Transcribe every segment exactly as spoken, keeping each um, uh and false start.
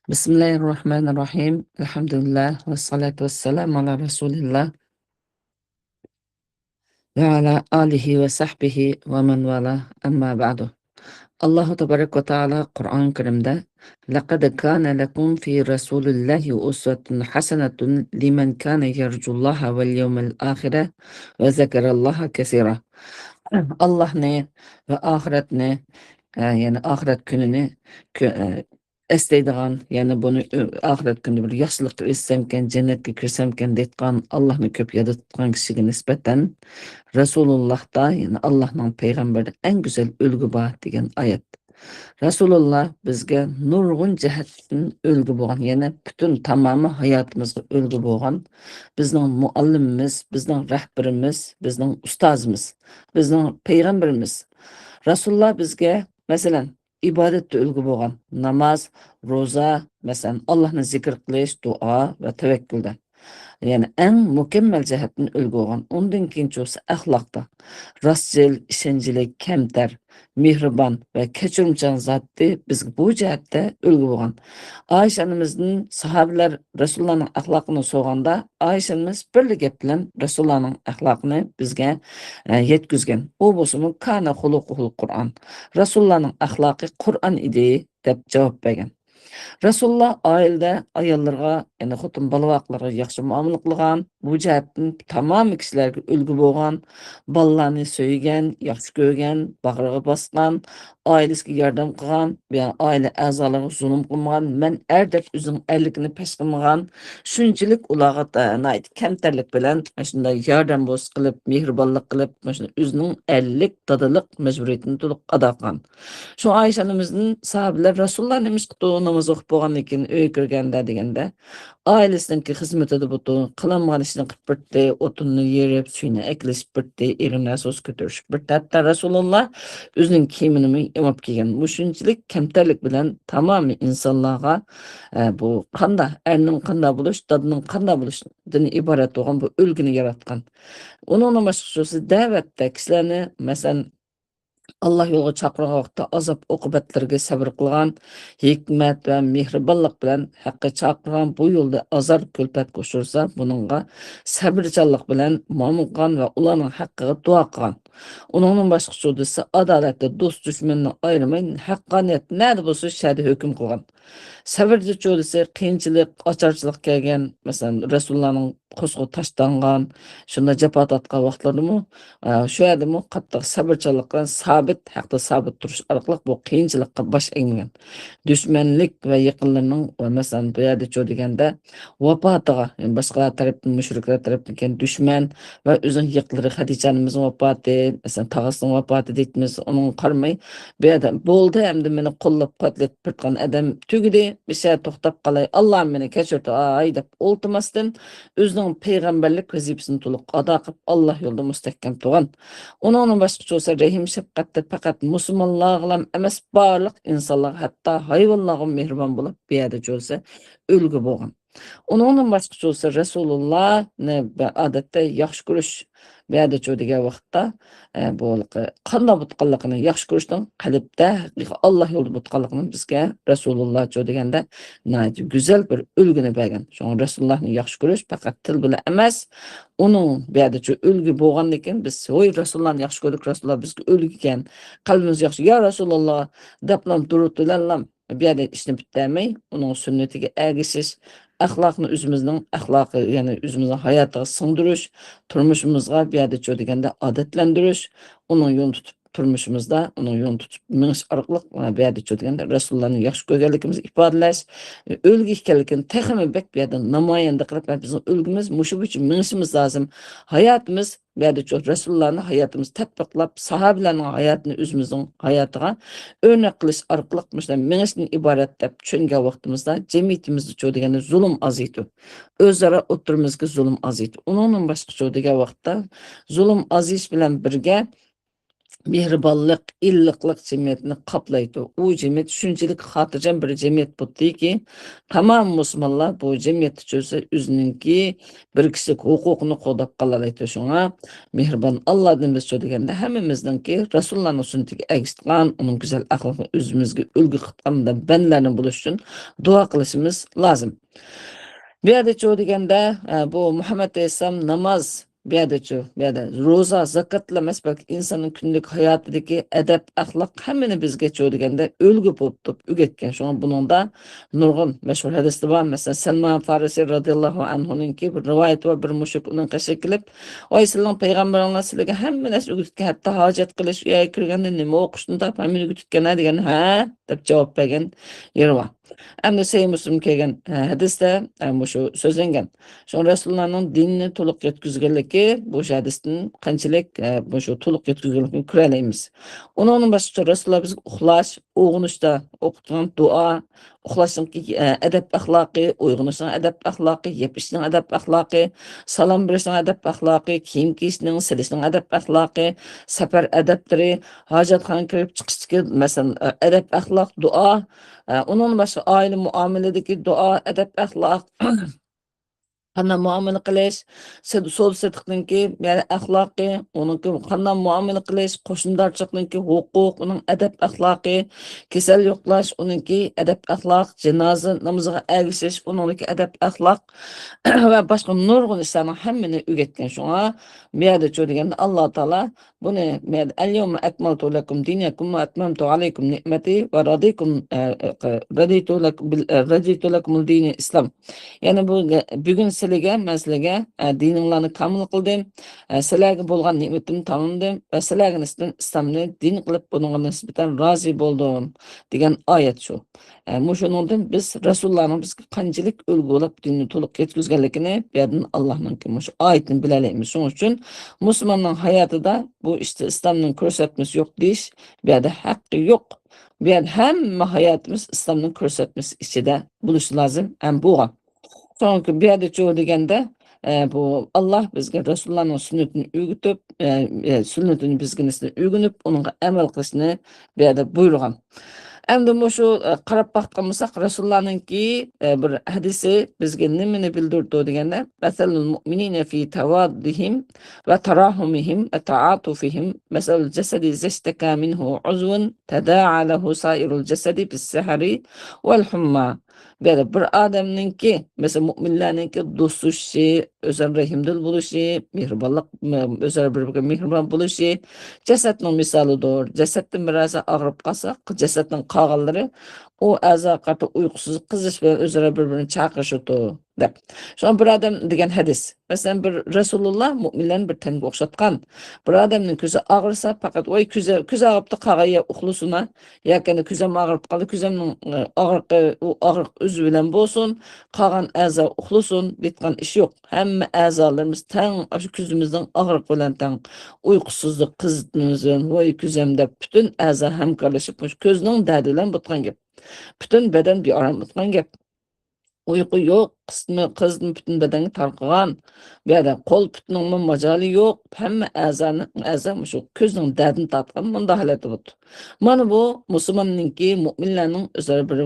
بسم الله الرحمن الرحيم. الحمد لله والصلاة والسلام على رسول الله وعلى آله وصحبه ومن والاه. أما بعد. ئاللاھ تەبارەك ۋە تائالا قۇرئان كەرىمدە، لقد كان لكم في رسول الله أسوة حسنة لمن كان يرجو الله واليوم الآخر وذكر الله كثيرا. ئاللاھنى ۋە ئاخىرەتنى، ئە، يەنى ئاخىرەت كۈنىنى كۆ-، ئە، ئەسلەيدىغان، يەنى بۇنى ئۆ-، ئاخىرەت كۈنىدە بىر ياخشىلىققا ئېرىشسەمكەن، جەننەتكە كىرسەمكەن دەيدىغان، ئاللاھنى كۆپ ياد تۇتقان كىشىگە نىسبەتەن رەسۇلۇللاھتا، يەنى ئاللاھنىڭ پەيغەمبىرىدە ئەڭ گۈزەل ئۈلگە بار دېگەن ئايەت. رەسۇلۇللا بىزگە نۇرغۇن جەھەتتىن ئۈلگە بولغان، يەنى پۈتۈن تامامى ھاياتىمىزغا ئۈلگە بولغان بىزنىڭ مۇئەللىمىمىز، بىزنىڭ رەھبىرىمىز، بىزنىڭ ئۇستازىمىز، بىزنىڭ پەيغەمبىرىمىز. رەسۇلۇللا بىزگە، مەسىلەن، ئىبادەتتە ئۈلگە بولغان ناماز، روزا، مەسىلەن، ئاللاھنى زىكىر قىلىش، دۇئا ۋە تەۋەككۈلدە. يەنى ئەڭ مۇكەممەل جەھەتتىن ئۈلگە بولغان. ئۇندىن كېيىن چۇسا ئەخلاقتا راستچىل، ئىشەنچلىك، كەمتەر، مېھرىبان ۋە كەچۈرۈمچان زاتى بىزگە بۇ جەھەتتە ئۈلگە بولغان. ئائىشە ئانىمىزدىن ساھابىلەر رەسۇلۇللانىڭ ئەخلاقىنى سورىغاندا، ئائىشە ئانىمىز بىرلا گەپ بىلەن رەسۇلۇللانىڭ ئەخلاقىنى بىزگە، ئە، يەتكۈزگەن. ئۇ بولسىمۇ، كان خۇلۇقۇھۇل قۇرئان. رەسۇلۇللانىڭ ئەخلاقى قۇرئان ئىدى، دەپ جاۋاب بەرگەن. رەسۇلۇللا ئائىلىدە ئاياللىرىغا، يەنى خوتۇن بالىۋاقلىرىغا ياخشى مۇئامىلە قىلغان، بۇ جەھەتتىن تامامى كىشىلەرگە ئۈلگە بولغان، بالىلارنى سۆيگەن، ياخشى كۆرگەن، باغرىغا باسقان، ئائىلىسىگە ياردەم قىلغان، يەنى ئائىلە ئەزالىرىغا زۇلۇم قىلمىغان، مەن ئەر دەپ ئۆزىنىڭ ئەرلىكىنى پەش قىلمىغان، شۇنچىلىك ئۇلارغا تا-، ناھايىتى كەمتەرلىك بىلەن مانا شۇنداق ياردەم بولسا قىلىپ، مېھرىبانلىق قىلىپ، مانا شۇنداق ئۆزىنىڭ ئەرلىك، دادىلىق مەجبۇرىيىتىنى تولۇق ئادا قىلغان. شۇڭا ئائىشە ئانىمىزدىن ساھابىلەر رەسۇلۇللا نېمىشقىدۇ ناماز ئوقۇپ بولغاندىن كېيىن ئۆيگە كىرگەندە دېگەندە، ئائىلىسىنىڭكى خىزمىتىدە بولدى، قىلالمىغان ئىشىنى قىلىپ بېرىدۇ، ئوتۇننى يېرىپ، سۈيىنى ئەكېلىشىپ بېرىدۇ، ئېغىر نەرسە بولسا كۆتۈرۈشۈپ بېرىدۇ. ھەتتا رەسۇلۇللا ئۆزىنىڭ كىيىمىنىمۇ ياماپ كىيگەن. مۇشۇنچىلىك كەمتەرلىك بىلەن تامامى ئىنسانلارغا، ئە، بۇ قانداق، ئەرنىڭ قانداق بولۇش، دادىنىڭ قانداق بولۇشىدىن ئىبارەت بولغان بۇ ئۈلگىنى ياراتقان. ئۇنىڭدىن باشقا شۇسى دەۋەتتە كىشىلەرنى، مەسىلەن، ئاللا يولىغا چاقىرغان ۋاقىتتا ئازاب ئوقۇبەتلىرىگە سەۋر قىلغان، ھېكمەت ۋە مېھرىبانلىق بىلەن ھەققە چاقىرغان، بۇ يولدا ئازار كۈلپەتكە ئۇچرىسا، بۇنىڭغا سەۋرچانلىق بىلەن مۇئامىلە قىلغان ۋە ئۇلارنىڭ ھەققىگە دۇئا قىلغان. ئۇنىڭدىن باشقا شۇ دېسە، ئادالەتتە دوست دۈشمەننى ئايرىماي، ھەققانىيەت نەدە بولسا، شۇ يەردە ھۆكۈم قىلغان. سەۋردە چۇ دېسە، قىيىنچىلىق، ئاچارچىلىق كەلگەن، مەسىلەن، رەسۇلۇللانىڭ قورسىقى تاشلانغان، شۇنداق جاپا تارتقان ۋاقىتلىرىدىمۇ، ئە، شۇ يەردىمۇ قاتتىق سەۋرچانلىق بىلەن سابىت، ھەقتە سابىت تۇرۇش ئارقىلىق بۇ قىيىنچىلىققا باش ئەگمىگەن. دۈشمەنلىك ۋە يېقىنلىرىنىڭ، ۋە مەسىلەن، بۇ يەردە چۇ دېگەندە، ۋاپاتىغا، يەنى باشقىلار تەرەپتىن، مۇشرىكلار تەرەپتىن كەلگەن دۈشمەن ۋە ئۆزىنىڭ يېقىنلىرى خەدىچە ئانىمىزنىڭ ۋاپاتى، مەسىلەن، تاغىسىنىڭ ۋاپاتى دەيتتىمىز، ئۇنىڭغا قارىماي، بۇ يەردە بولدى، ئەمدى مېنى قوللاپ قۇۋۋەتلەپ بېرىدىغان ئادەم تۈگىدى، مۇشۇ يەردە توختاپ قالاي، ئاللا مېنى كەچۈردى، ئاي دەپ ئولتۇرماستىن، ئۆزىنىڭ پەيغەمبەرلىك ۋەزىپىسىنى تولۇق ئادا قىلىپ، ئاللا يولىدا مۇستەھكەم تۇرغان. ئۇنىڭدىن باشقىچە بولسا، رەھىم شەپقەتتە پەقەت مۇسۇلمانلارغىلا ئەمەس، بارلىق ئىنسانلارغا، ھەتتا ھايۋانلارغا مېھرىبان بولۇپ، بۇ يەردە چۇ دېسە ئۈلگە بولغان. ئۇنىڭدىن باشقىچە بولسا، رەسۇلۇللانى بە-، ئادەتتە ياخشى كۆرۈش، بۇ يەردە چۇ دېگەن ۋاقىتتا، ئە، بۇ قانداق بولۇۋاتقانلىقىنى ياخشى كۆرۈشنىڭ قەلبتە ھەقىقىي ئاللا يولىدا بولۇۋاتقانلىقىنى بىزگە رەسۇلۇللا چۇ دېگەندە ناھايىتى گۈزەل بىر ئۈلگىنى بەرگەن. شۇڭا رەسۇلۇللانى ياخشى كۆرۈش پەقەت تىل بىلەن ئەمەس، ئۇنىڭ بۇ يەردە چۇ ئۈلگە بولغاندىن كېيىن بىز، ھوي، رەسۇلۇللانى ياخشى كۆردۇق، رەسۇلۇللا بىزگە ئۈلگە ئىكەن، قەلبىمىز ياخشى، يا رەسۇلۇللا، دەپلا دۇرۇت بىلەنلا بۇ يەردە ئىشنى پۈتتۈرمەي، ئۇنىڭ سۈننىتىگە ئەگىشىش، ئەخلاقنى ئۆزىمىزنىڭ ئەخلاقى، يەنى ئۆزىمىزنىڭ ھاياتىغا سىڭدۈرۈش، تۇرمۇشىمىزغا بۇ يەردە چۇ دېگەندە ئادەتلەندۈرۈش، ئۇنىڭ يولىنى تۇتۇپ تۇرمۇشىمىزدا، ئۇنىڭ يولىنى تۇتۇپ مېڭىش ئارقىلىق، بۇ يەردە چۇ دېگەندە رەسۇلۇللانى ياخشى كۆرگەنلىكىمىزنى ئىپادىلەش، ئۈلگە ئىكەنلىكىنى تېخىمۇ بەك بۇ يەردە نامايەندە قىلىپ، بىزنىڭ ئۈلگىمىز مۇشۇ بويىچە مېڭىشىمىز لازىم. ھاياتىمىز بۇ يەردە چۇ رەسۇلۇللانى ھاياتىمىزدا تەتبىقلاپ، ساھابىلەرنىڭ ھاياتىنى ئۆزىمىزنىڭ ھاياتىغا ئۆرنەك قىلىش ئارقىلىق مۇشۇنداق مېڭىشتىن ئىبارەت دەپ چۈشەنگەن ۋاقتىمىزدا، جەمئىيىتىمىزدە چۇ دېگەندە زۇلۇم ئازىيىدۇ. ئۆزئارا ئوتتۇرىمىزدىكى زۇلۇم ئازىيىدۇ. ئۇنىڭدىن باشقا چۇ دېگەن ۋاقىتتا زۇلۇم ئازىيىش بىلەن بىرگە مېھرىبانلىق، ئىللىقلىق جەمئىيەتنى قاپلايدۇ. ئۇ جەمئىيەت شۇنچىلىك خاتىرجەم بىر جەمئىيەت بولدىكى، تامام مۇسۇلمانلار بۇ جەمئىيەتتە چۆرسە ئۆزىنىڭكى بىر كىشىلىك ھوقۇقىنى قوغداپ قالالايدۇ. شۇڭا مېھرىبان ئاللادىن بىز چۆ دېگەندە ھەممىمىزنىڭكى رەسۇلۇللانىڭ سۈننىتىگە ئەگىشىپ قالغان، ئۇنىڭ گۈزەل ئەخلاقىنى ئۆزىمىزگە ئۈلگە قىلىپ قالغان بەندىلەردىن بولۇش ئۈچۈن دۇئا قىلىشىمىز لازىم. بۇ يەردە چۆ دېگەندە، ئە، بۇ مۇھەممەد ئەلەيھىسسالام ناماز، بۇ يەردە چۆ، بۇ يەردە روزا، زاكاتلا ئەمەس، بەلكى ئىنساننىڭ كۈندىلىك ھاياتىدىكى ئەدەپ، ئەخلاق ھەممىنى بىزگە چۆ دېگەندە ئۈلگە بولۇپ تۇرۇپ ئۆگەتكەن. شۇڭا بۇنىڭدا نۇرغۇن مەشھۇر ھەدىستە بار. مەسىلەن، سەلمان فارسى رازىياللاھۇ ئەنھۇنىڭكى بىر رىۋايىتى بار. بىر مۇشرىك ئۇنىڭ قېشىغا كېلىپ، ۋاي، سىلىنىڭ پەيغەمبىرىڭلار سىلىگە ھەممە نەرسە ئۆگىتىدىكەن، ھەتتا ھاجەت قىلىش، ئۆيگە كىرگەندە نېمە ئوقۇشنى تاپ ھەممىنى ئۆگىتىدىكەن ھە دېگەن، ھە دەپ جاۋاب بەرگەن يېرى بار. ئەمدى سەھىھ مۇسلىمغا كەلگەن، ئە، ھەدىستە، ئە، مۇشۇ سۆزلەنگەن. شۇڭا رەسۇلۇللانىڭ دىننى تولۇق يەتكۈزگەنلىكى بۇ ھەدىستىن قانچىلىك، ئە، مۇشۇ تولۇق يەتكۈزگەنلىكىنى كۆرەلەيمىز. ئۇنىڭدىن باشقا رەسۇلۇللا بىزگە ئۇخلاش، ئويغىنىشتا ئوقۇتقان دۇئا، ئۇخلاشنىڭكى، ئە، ئەدەپ ئەخلاقى، ئويغىنىشنىڭ ئەدەپ ئەخلاقى، يەپ ئىچىشنىڭ ئەدەپ ئەخلاقى، سالام بېرىشنىڭ ئەدەپ ئەخلاقى، كىيىم كىيىشنىڭ، سېلىشنىڭ ئەدەپ ئەخلاقى، سەپەر ئەدەپلىرى، ھاجەتخانىغا كىرىپ چىقىشتىكى، مەسىلەن، ئەدەپ ئەخلاق، دۇئا، ئە، ئۇنىڭدىن باشقا ئائىلە مۇئامىلىدىكى دۇئا، ئەدەپ ئەخلاق، قانداق مۇئامىلە قىلىش، سەد-، سودا سېتىقنىڭكى، يەنى ئەخلاقى، ئۇنىڭكى قانداق مۇئامىلە قىلىش، قوشنىدارچىلىقنىڭكى ھوقۇق، ئۇنىڭ ئەدەپ ئەخلاقى، كېسەل يوقلاش، ئۇنىڭكى ئەدەپ ئەخلاق، جىنازا نامىزىغا ئەگىشىش، ئۇنىڭدىكى ئەدەپ ئەخلاق ۋە باشقا نۇرغۇن ئىشلارنىڭ ھەممىنى ئۆگەتكەن. شۇڭا بۇ يەردە چۆ دېگەندە ئاللا تائالا بۇنى، مەن، اليوم أكملت لكم دينكم وأتممت عليكم نعمتي ورضيكم، ئە، ئە، رضيت لكم بال-، ئە، رضيت لكم الدين الإسلام. يەنى بۇ، بۈگۈن سىلىگە، مەن سىلىگە، ئە، دىنىڭلارنى كامىل قىلدىم، ئە، سىلەرگە بولغان نېمىتىمنى تاماملىدىم ۋە سىلەرگە نىسبەتەن ئىسلامنى دىن قىلىپ، بۇنىڭغا نىسبەتەن رازى بولدۇم، دېگەن ئايەت شۇ. ئە، مۇشۇنىڭدىن بىز رەسۇلۇللانىڭ بىزگە قانچىلىك ئۈلگە بولۇپ دىننى تولۇق يەتكۈزگەنلىكىنى بۇ يەردىن ئاللانىڭكى مۇشۇ ئايىتىنى بىلەلەيمىز. شۇنىڭ ئۈچۈن مۇسۇلماننىڭ ھاياتىدا بۇ ئىشتا ئىسلامنىڭ كۆرسەتمىسى يوق دېيىش بۇ يەردە ھەققى يوق. بۇ يەردە ھەممە ھاياتىمىز ئىسلامنىڭ كۆرسەتمىسى ئىچىدە بولۇشى لازىم ھەم بولغان. چۈنكى بۇ يەردە چۇ دېگەندە، ئە، بۇ ئاللا بىزگە رەسۇلۇللانىڭ سۈننىتىنى ئۆگىتىپ، ئە، ئە، سۈننىتىنى بىزگە نېسىنى ئۆگىنىپ، ئۇنىڭغا ئەمەل قىلىشنى بۇ يەردە بۇيرۇغان. ئەمدى مۇشۇ، ئە، قاراپ باققان بولساق، رەسۇلۇللانىڭكى، ئە، بىر ھەدىسى بىزگە نېمىنى بىلدۈرىدۇ دېگەندە، مثل المؤمنين في توادهم وتراحمهم وتعاطفهم مثل الجسد إذا اشتكى منه عضو تداعى له سائر الجسد بالسهر والحمى. بۇ يەردە بىر ئادەمنىڭكى، مەسىلەن، مۇئمىنلەرنىڭكى دوستلىشىشى، ئۆزئارا رەھىمدىل بولۇشى، مېھرىبانلىق، ئۆزئارا بىر-بىرىگە مېھرىبان بولۇشى جەسەتنىڭ مىسالىدۇر. جەسەتتىن بىر ئەزا ئاغرىپ قالسا، جەسەتنىڭ قالغانلىرى ئۇ ئەزاغا قارىتا ئۇيقۇسىزلىق قىزىش بىلەن ئۆزئارا بىر-بىرىنى چاقىرىشىدۇ، دەپ. شۇڭا بىر ئادەم دېگەن ھەدىس. مەسىلەن، بىر رەسۇلۇللا مۇئمىنلەرنى بىر تەنگە ئوخشاتقان. بىر ئادەمنىڭ كۆزى ئاغرىسا، پەقەت، ۋاي، كۆزى، كۆزى ئاغرىپتۇ، قاغايە ئۇخلىسۇن، ھە. ياكى ئەنە كۆزۈم ئاغرىپ قالدى، كۆزۈمنىڭ، ئە، ئاغرىقى، ئۇ ئاغرىق ئۆزى بىلەن بولسۇن، قالغان ئەزا ئۇخلىسۇن، دەيدىغان ئىش يوق. ھەممە ئەزالىرىمىز تەڭ، ئاشۇ كۆزىمىزنىڭ ئاغرىقى بىلەن تەڭ. ئۇيقۇسىزلىق قىزىتمىمىز بىلەن، ۋاي كۆزۈم دەپ پۈتۈن ئەزا ھەمكارلىشىپ، مۇشۇ كۆزنىڭ دەردى بىلەن بولىدىغان گەپ. پۈتۈن بەدەن بىئارام بولىدىغان گەپ. ئۇيقۇ يوق، قىزىتما، قىزىتما پۈتۈن بەدەنگە تارقىغان. بۇ يەردە قول پۇتنىڭمۇ ماجالى يوق، ھەممە ئەزانىڭ، ئەزا مۇشۇ كۆزنىڭ دەردىنى تارتقان مۇنداق ھالەتتە بولىدۇ. مانا بۇ مۇسۇلماننىڭكى، مۇئمىنلارنىڭ ئۆزئارا بىر،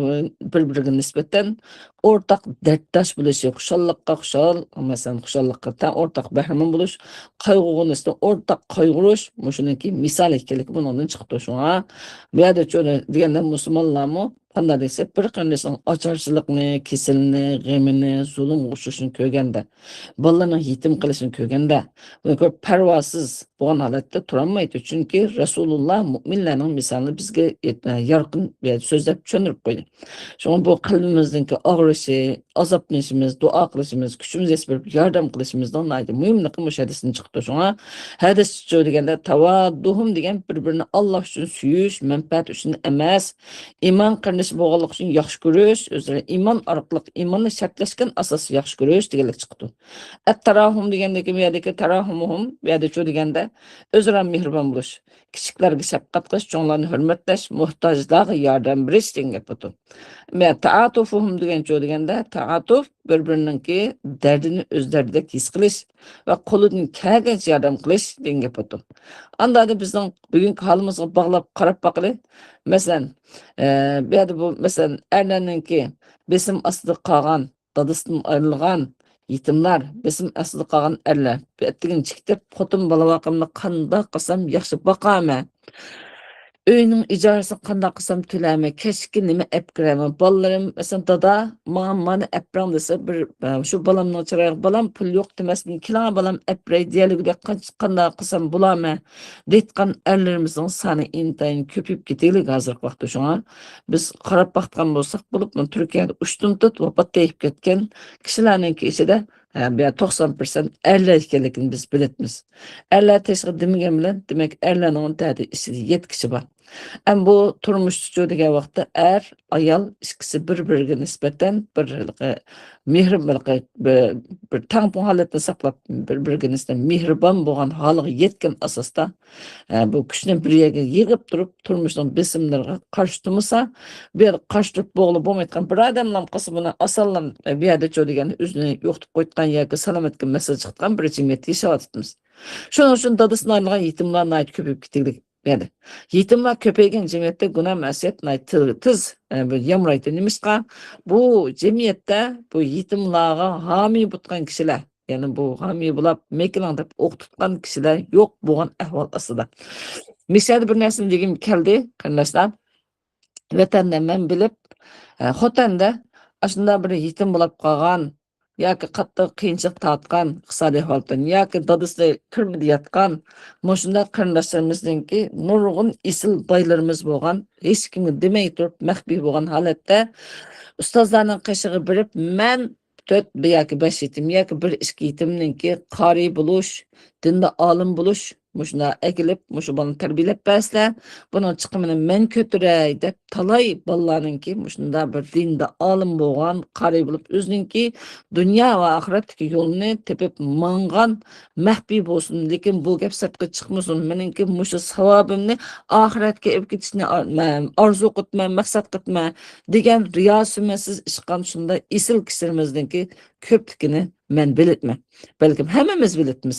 بىر-بىرىگە نىسبەتەن ئورتاق دەردداش بولۇشى، خۇشاللىققا خۇشال، مەسىلەن، خۇشاللىققا تەڭ ئورتاق بەھرىمەن بولۇش، قايغۇغا نىسبەتەن ئورتاق قايغۇرۇش، مۇشۇنىڭكى مىسالى ئىكەنلىكى بۇنىڭدىن چىقىپتۇ. شۇڭا بۇ يەردە چۆ-، دېگەندە مۇسۇلمانلارمۇ قانداق دېسە، بىر قېرىندىشىنىڭ ئاچارچىلىقنى، كېسىلىنى، غېمىنى، زۇلۇمغا ئۇچرىشىنى كۆرگەندە، بالىلىرىنىڭ يېتىم قېلىشىنى كۆرگەندە، بۇنى كۆرۈپ پەرۋاسىز بولغان ھالەتتە تۇرالمايدۇ. چۈنكى رەسۇلۇللا مۇئمىنلارنىڭ مىسالىنى بىزگە يارقىن سۆزلەپ چۈشەندۈرۈپ قويدى. شۇڭا بۇ قەلبىمىزنىڭكى ئاغرىشى، ئازابلىنىشىمىز، دۇئا قىلىشىمىز، كۈچىمىز يەتسە بېرىپ ياردەم قىلىشىمىزنىڭ ناھايىتى مۇھىملىقى مۇشۇ ھەدىستىن چىقىپتۇ. شۇڭا ھەدىس چۇ دېگەندە، تاۋاددۇھۇم دېگەن بىر-بىرىنى ئاللا ئۈچۈن سۆيۈش، مەنپەئەت ئۈچۈن ئەمەس، ئىمان قېرىندىشى بولغانلىقى ئۈچۈن ياخشى كۆرۈش، ئۆزئارا ئىمان ئارقىلىق ئىماننى شەرتلەش يەتكەن ئاساستا ياخشى كۆرۈش دېگەنلىك چىقىدۇ. ئەت تاراھۇم دېگەندىكى بۇ يەردىكى تاراھۇمۇھۇم، بۇ يەردە چۇ دېگەندە ئۆزئارا مېھرىبان بولۇش، كىچىكلەرگە شەپقەت قىلىش، چوڭلارنى ھۆرمەتلەش، موھتاجلارغا ياردەم بېرىش دېگەن گەپ بۇ. مە-، تائاتۇفۇھۇم دېگەن چۇ دېگەندە، تائاتۇف بىر-بىرىنىڭكى دەردىنى ئۆز دەردىدەك ھېس قىلىش ۋە قولىدىن كەلگەنچە ياردەم قىلىش دېگەن گەپ بۇ. ئاندادا بىزنىڭ بۈگۈنكى ھالىمىزغا باغلاپ قاراپ باقىلى. مەسىلەن، ئە، بۇ يەردە بۇ، مەسىلەن، ئەرلەرنىڭكى بېسىم ئاستىدا قالغان، دادىسىدىن ئايرىلغان يېتىملار، بېسىم ئاستىدا قالغان ئەرلەر، بۇ ئەتىگىن چىقىپ، خوتۇن بالا باقىمنى قانداق قىلسام ياخشى باقامەن؟ ئۆينىڭ ئىجارىسىنى قانداق قىلسام تۆلەيمەن؟ كەچلىككە نېمە ئەپ كىرەيمەن؟ بالىلىرىم، مەسىلەن، دادا، ماڭا مانا ئەپ بېرىڭ دېسە، بىر، ئە، شۇ بالامنىڭ چىرايىغا، بالام، پۇل يوق دېمەستىن، كېلىڭە بالام، ئەپ بېرەي دېيەلىگۈدەك قانچە، قانداق قىلسام بولامەن دەيدىغان ئەرلىرىمىزنىڭ سانى ئىنتايىن كۆپىيىپ كېتىگلىك ھازىرقى ۋاقىتتا. شۇڭا بىز قاراپ باققان بولساق، بولۇپمۇ تۈركىيەدە ئۇشتۇمتۇت ۋاپات تېپىپ كەتكەن كىشىلەرنىڭكى ئىچىدە، ھە، بۇ توقسان پىرسەنت ئەرلەر ئىكەنلىكىنى بىز بىلىمىز. ئەرلەر تېشىغا دېمىگەن بىلەن، دېمەك، ئەرلەرنىڭ تەتى ئىچىدە يەتكۈچى بار. ئەمما بۇ تۇرمۇشتىچۇ دېگەن ۋاقىتتا ئەر، ئايال ئىككىسى بىر-بىرىگە نىسبەتەن بىر، مېھرىبانلىقى، بىر، بىر تەڭپۇڭ ھالەتنى ساقلاپ، بىر-بىرىگە نىسبەتەن مېھرىبان بولغان ھالىغا يەتكەن ئاساستا، ئە، بۇ كۈچنى بىر يەرگە يىغىپ تۇرۇپ، تۇرمۇشنىڭ بېسىملىرىغا قارشى تۇرمىسا، بۇ يەردە قارشى تۇرۇپ بولغىلى بولمايدىغان بىر ئادەملام قىلسا، بۇنى ئاسانلا، ئە، بۇ يەردە چۇ دېگەندە ئۆزىنى يوقىتىپ قويىدىغان ياكى سالامەتلىككە مەسىلە چىقىدىغان بىر جەمئىيەتتە ياشاۋاتىپتىمىز. شۇنىڭ ئۈچۈن دادىسىدىن ئايرىلغان يېتىملار ناھايىتى كۆپىيىپ كېتىگلىك. يەنى يېتىملار كۆپەيگەن جەمئىيەتتە گۇناھ مەسىيەت ناھايىتى تېز، ئە، بىر يامرايدۇ. نېمىشقا؟ بۇ جەمئىيەتتە بۇ يېتىملارغا ھامىي بولغان كىشىلەر، يەنى بۇ ھامىي بولاپ، مېكىلىڭ دەپ ئوق تۇتقان كىشىلەر يوق بولغان ئەھۋال ئاستىدا. مىسالدا بىر نەرسىنى دېگۈم كەلدى، قېرىنداشلار. ۋەتەندە مەن بىلىپ، ئە، خوتەندە ئاشۇنداق بىر يېتىم بولاپ قالغان، ياكى قاتتىق قىيىنچىلىق تارتقان ئىقتىسادىي ھالەتتىن، ياكى دادىسى تۈرمىدە ياتقان مۇشۇنداق قېرىنداشلىرىمىزنىڭكى نۇرغۇن ئېسىل بايلىرىمىز بولغان، ھېچكىمگە دېمەي تۇرۇپ مەخپىي بولغان ھالەتتە ئۇستازلارنىڭ قېشىغا بېرىپ، مەن تۆت ياكى بەش يېتىم ياكى بىر ئىككى يېتىمنىڭكى قارىي بولۇش، دىندا ئالىم بولۇش، مۇشۇنداق ئەكېلىپ، مۇشۇ بالىنى تەربىيەلەپ بەرسىلە، بۇنىڭ چىقىمىنى مەن كۆتۈرەي دەپ، تالاي بالىلارنىڭكى مۇشۇنداق بىر دىندا ئالىم بولغان، قارىي بولۇپ، ئۆزىنىڭكى دۇنيا ۋە ئاخىرەتتىكى يولىنى تېپىپ ماڭغان، مەخپىي بولسۇن، لېكىن بۇ گەپ سىرتقا چىقمىسۇن، مېنىڭكى مۇشۇ ساۋابىمنى ئاخىرەتكە ئېلىپ كېتىشنى ئار-، مەن ئارزۇ قىلىپمەن، مەقسەت قىلىپمەن دېگەن رىياسىمەتسىز ئىشقان شۇنداق ئېسىل كىشىلىرىمىزنىڭكى كۆپلۈكىنى مەن بىلىپمەن. بەلكىم ھەممىمىز بىلىپمىز.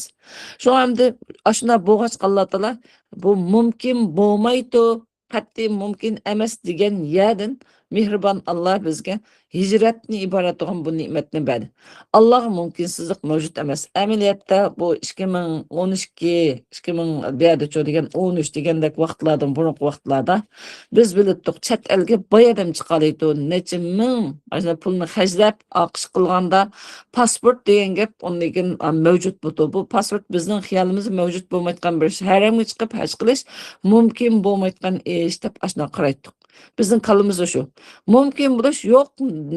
شۇڭا ئەمدى ئاشۇنداق بولغاچقا ئاللا تائالا بۇ مۇمكىن بولمايدۇ، قەتئىي مۇمكىن ئەمەس دېگەن يەردىن مېھرىبان ئاللا بىزگە ھىجرەتتىن ئىبارەت بولغان بۇ نېمەتنى بەردى. ئاللاغا مۇمكىنسىزلىك مەۋجۇت ئەمەس. ئەمەلىيەتتە بۇ ئىككى مىڭ ئون ئىككى، ئىككى مىڭ بۇ يەردىچۇ دېگەن ئون ئۈچ دېگەندەك ۋاقىتلاردىن بۇرۇنقى ۋاقىتلاردا بىز بىلەتتۇق، چەت ئەلگە باي ئادەم چىقالايدۇ، نەچچە مىڭ ئاشۇ پۇلنى خەجلەپ، ئاقىش قىلغاندا پاسپورت دېگەن گەپ ئۇندىن كېيىن، ئا، مەۋجۇت بولىدۇ. بۇ پاسپورت بىزنىڭ خىيالىمىزدا مەۋجۇت بولمايدىغان بىر ئىش. ھەرەمگە چىقىپ ھەج قىلىش مۇمكىن بولمايدىغان ئىش دەپ ئاشۇنداق قارايتتۇق. بىزنىڭ كاللىمىزدا شۇ. مۇمكىن بولۇش يوق،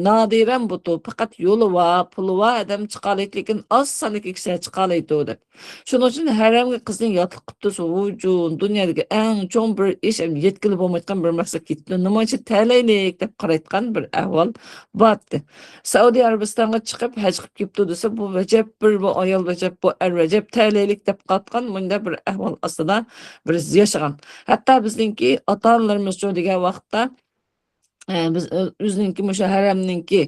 نادىرەن بۇ، پەقەت يولى بار، پۇلى بار ئادەم چىقالايدۇ، لېكىن ئاز ساندىكى كىشىلەر چىقالايدۇ دەپ. شۇنىڭ ئۈچۈن ھەرەمگە قىزنى ياتلىق قىپتۇ، ۋۇجۇ، دۇنيادىكى ئەڭ چوڭ بىر ئىش، ئەمدى يەتكىلى بولمايدىغان بىر مەقسەت كېتىپتۇ. نېمانچە تەلەيلىك دەپ قارايدىغان بىر ئەھۋال بارتتى. سەئۇدى ئەرەبىستانغا چىقىپ ھەج قىلىپ كېپتۇ دېسە، بۇ ۋەجەپ بىر، بۇ ئايال ۋەجەپ، بۇ ئەر ۋەجەپ، تەلەيلىك دەپ قاتقان مۇنداق بىر ئەھۋال ئاستىدا بىز ياشىغان. ھەتتا بىزنىڭكى ئاتا-ئانىلىرىمىزچۇ دېگەن ۋاقىتتا، ئە، بىز ئۆ-، ئۆزىنىڭكى مۇشۇ ھەرەمنىڭكى،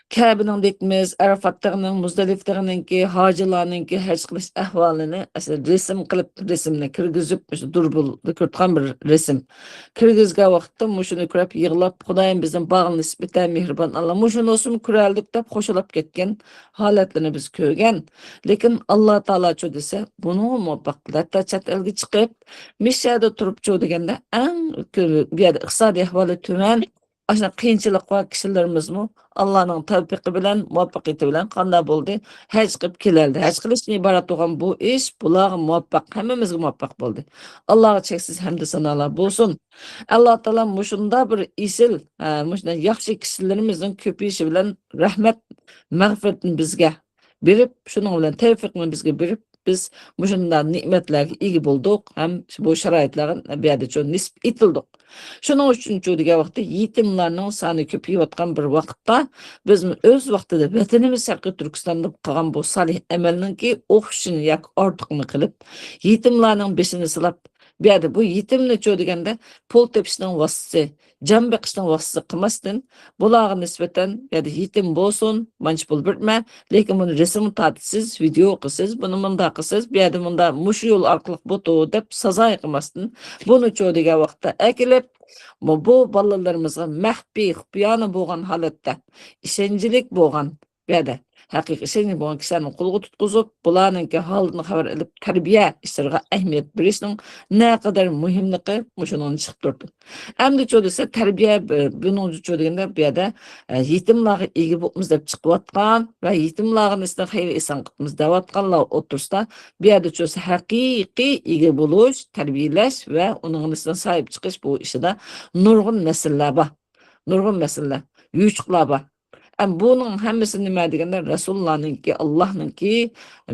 كەبىنىڭ دېيىمىز، ئەرەفات تېغىنىڭ، مۇزدەلىپە تېغىنىڭكى، ھاجىلارنىڭكى ھەج قىلىش ئەھۋالىنى ئەسلى رەسىم قىلىپ، رەسىمنى كىرگۈزۈپ، مۇشۇ دۇربۇندا كۆرۈۋاتقان بىر رەسىم. كىرگۈزگەن ۋاقىتتا مۇشۇنى كۆرۈپ يىغلاپ، خۇدايىم بىزنى باغرىنى نېسىپ ئېتە، مېھرىبان ئاللا، مۇشۇنى بولسىمۇ كۆرەلىدۇق دەپ خوشلاپ كەتكەن ھالەتلىرىنى بىز كۆرگەن. لېكىن ئاللا تائالاچۇ دېسە، بۇنىڭغا مۇۋاپىق قىلدى. ھەتتا چەت ئەلگە چىقىپ، مىشەدە تۇرۇپچۇ دېگەندە، ئەڭ كۆ-، بۇ يەردە ئىقتىسادىي ئەھۋالى تۆۋەن، ئاشۇنداق قىيىنچىلىق بار كىشىلىرىمىزمۇ ئاللانىڭ تەۋپىقى بىلەن، مۇۋەپپەقىيىتى بىلەن قانداق بولدى؟ ھەج قىلىپ كېلەلدى. ھەج قىلىشتىن ئىبارەت بولغان بۇ ئىش بۇلارغا مۇۋەپپەق، ھەممىمىزگە مۇۋەپپەق بولدى. ئاللاغا چەكسىز ھەمدۇ سانالار بولسۇن. ئاللا تائالا مۇشۇنداق بىر ئېسىل، ھە، مۇشۇنداق ياخشى كىشىلىرىمىزنىڭ كۆپىيىشى بىلەن رەھمەت، مەغپىرىتىنى بىزگە بېرىپ، شۇنىڭ بىلەن تەۋپىقنى بىزگە بېرىپ، بىز مۇشۇنداق نېمەتلەرگە ئىگە بولدۇق ھەم بۇ شارائىتلارغا بۇ يەردىچۇ نېسىپ ئېتىلدۇق. شۇنىڭ ئۈچۈنچۇ دېگەن ۋاقىتتا يېتىملارنىڭ سانى كۆپىيىۋاتقان بىر ۋاقىتتا، بىزمۇ ئۆز ۋاقتىدا ۋەتىنىمىز شەرقىي تۈركىستاندا قىلغان بۇ سالىھ ئەمەلنىڭكى ئوخشىشىنى ياكى ئارتۇقىنى قىلىپ، يېتىملارنىڭ بېشىنى سىلاپ، بۇ يەردە بۇ يېتىمنىچۇ دېگەندە پۇل تېپىشنىڭ ۋاسىتىسى، جان بېقىشنىڭ ۋاسىتىسى قىلماستىن، بۇلارغا نىسبەتەن بۇ يەردە يېتىم بولسۇن، مانچە پۇل بىرتمە، لېكىن بۇنى رەسىم تارتىسىز، ۋىدېئو قىلىسىز، بۇنى مۇنداق قىلىسىز، بۇ يەردە مۇنداق، مۇشۇ يول ئارقىلىق بۇتۇ دەپ سازايى قىلماستىن، بۇنىچۇ دېگەن ۋاقىتتا ئەكېلىپ، بۇ، بۇ بالىلىرىمىزغا مەخپىي، خۇپىيانە بولغان ھالەتتە، ئىشەنچلىك بولغان، بۇ يەردە ھەقىقىي ئىشەنچلىك بولغان كىشىلەرنىڭ قولىغا تۇتقۇزۇپ، بۇلارنىڭكى ھالىدىن خەۋەر ئېلىپ، تەربىيە ئىشلىرىغا ئەھمىيەت بېرىشنىڭ نەقەدەر مۇھىملىقى مۇشۇنىڭدىن چىقىپ تۇرىدۇ. ئەمدىچۇ دېسە، تەربىيە، بۇنىڭچۇ دېگەندە، بۇ يەردە، ئە، يېتىملارغا ئىگە بولۇپمىز دەپ چىقىۋاتقان ۋە يېتىملارغا نېسىدىن خەير ئېھسان قىپمىز دەۋاتقانلار ئوتتۇرىسىدا، بۇ يەردىچۇ ھەقىقىي ئىگە بولۇش، تەربىيەلەش ۋە ئۇنىڭغا نېسىدىن ساھىب چىقىش بۇ ئىشىدا نۇرغۇن مەسىلىلەر بار. نۇرغۇن مەسىلىلەر، يوچۇقلار بار. ئەم، بۇنىڭ ھەممىسى نېمە دېگەندە، رەسۇلۇللانىڭكى، ئاللاھنىڭكى،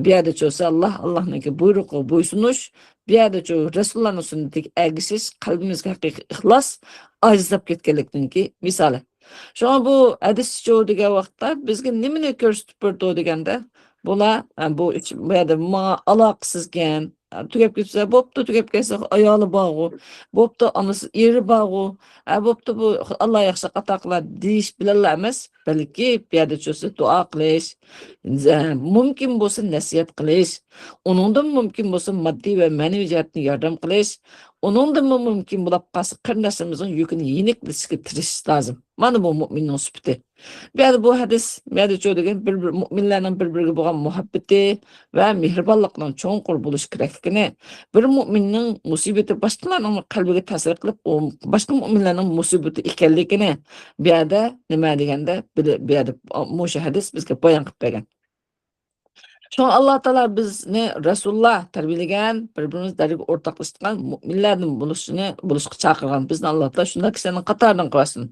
بۇ يەردە چۆسە ئاللاھ، ئاللاھنىڭكى بۇيرۇقىغا بويسۇنۇش، بۇ يەردە چۆ رەسۇلۇللانىڭ سۈننىتىگە ئەگىشىش، قەلبىمىزگە ھەقىقىي ئىخلاس، ئاجىزلاپ كەتكەنلىكنىڭكى مىسالى. شۇڭا بۇ ھەدىسچۇ دېگەن ۋاقىتتا بىزگە نېمىنى كۆرسىتىپ بېرىدۇ دېگەندە، بۇلار، ئە، بۇ ئىش، بۇ يەردە ماڭا ئالاقىسىزكەن، تۈگەپ كەتسە، بوپتۇ، تۈگەپ كەتسە، ئايالى بارغۇ، بوپتۇ، ئانىسى، ئېرى بارغۇ، ھە، بوپتۇ، بۇ ئاللا ياخشى ئاتا قىلار دېيىش بىلەنلا ئەمەس، بەلكى بۇ يەردە چۆسە دۇئا قىلىش، زە-، مۇمكىن بولسا نەسىھەت قىلىش، ئۇنىڭدىن مۇمكىن بولسا ماددىي ۋە مەنىۋى جەھەتتىن ياردەم قىلىش، ئۇنىڭدىنمۇ مۇمكىن بولۇپ قالسا قېرىنداشلىرىمىزنىڭ يۈكىنى يېنىكلىتىشكە تىرىشىش لازىم. مانا بۇ مۇئمىننىڭ سۈپىتى. بۇ يەردە بۇ ھەدىس، بۇ يەردە چۆ دېگەن بىر، بىر مۇئمىنلارنىڭ بىر-بىرىگە بولغان مۇھەببىتى ۋە مېھرىبانلىقىنىڭ چوڭقۇر بولۇشى كېرەكلىكىنى، بىر مۇئمىننىڭ مۇسىبىتى باشقىلارنىڭ قەلبىگە تەسىر قىلىپ، ئۇ باشقا مۇئمىنلارنىڭ مۇسىبىتى ئىكەنلىكىنى بۇ يەردە نېمە دېگەندە، بىلە-، بۇ يەردە مۇشۇ ھەدىس بىزگە بايان قىلىپ بەرگەن. شۇڭا ئاللا تائالا بىزنى رەسۇلۇللا تەربىيەلىگەن، بىر-بىرىمىز دەردىگە ئورتاقلىشىدىغان مۇئمىنلەردىن بولۇشنى، بولۇشقا چاقىرغان. بىزنى ئاللا تائالا شۇنداق كىشىلەرنىڭ قاتارىدىن قىلسۇن.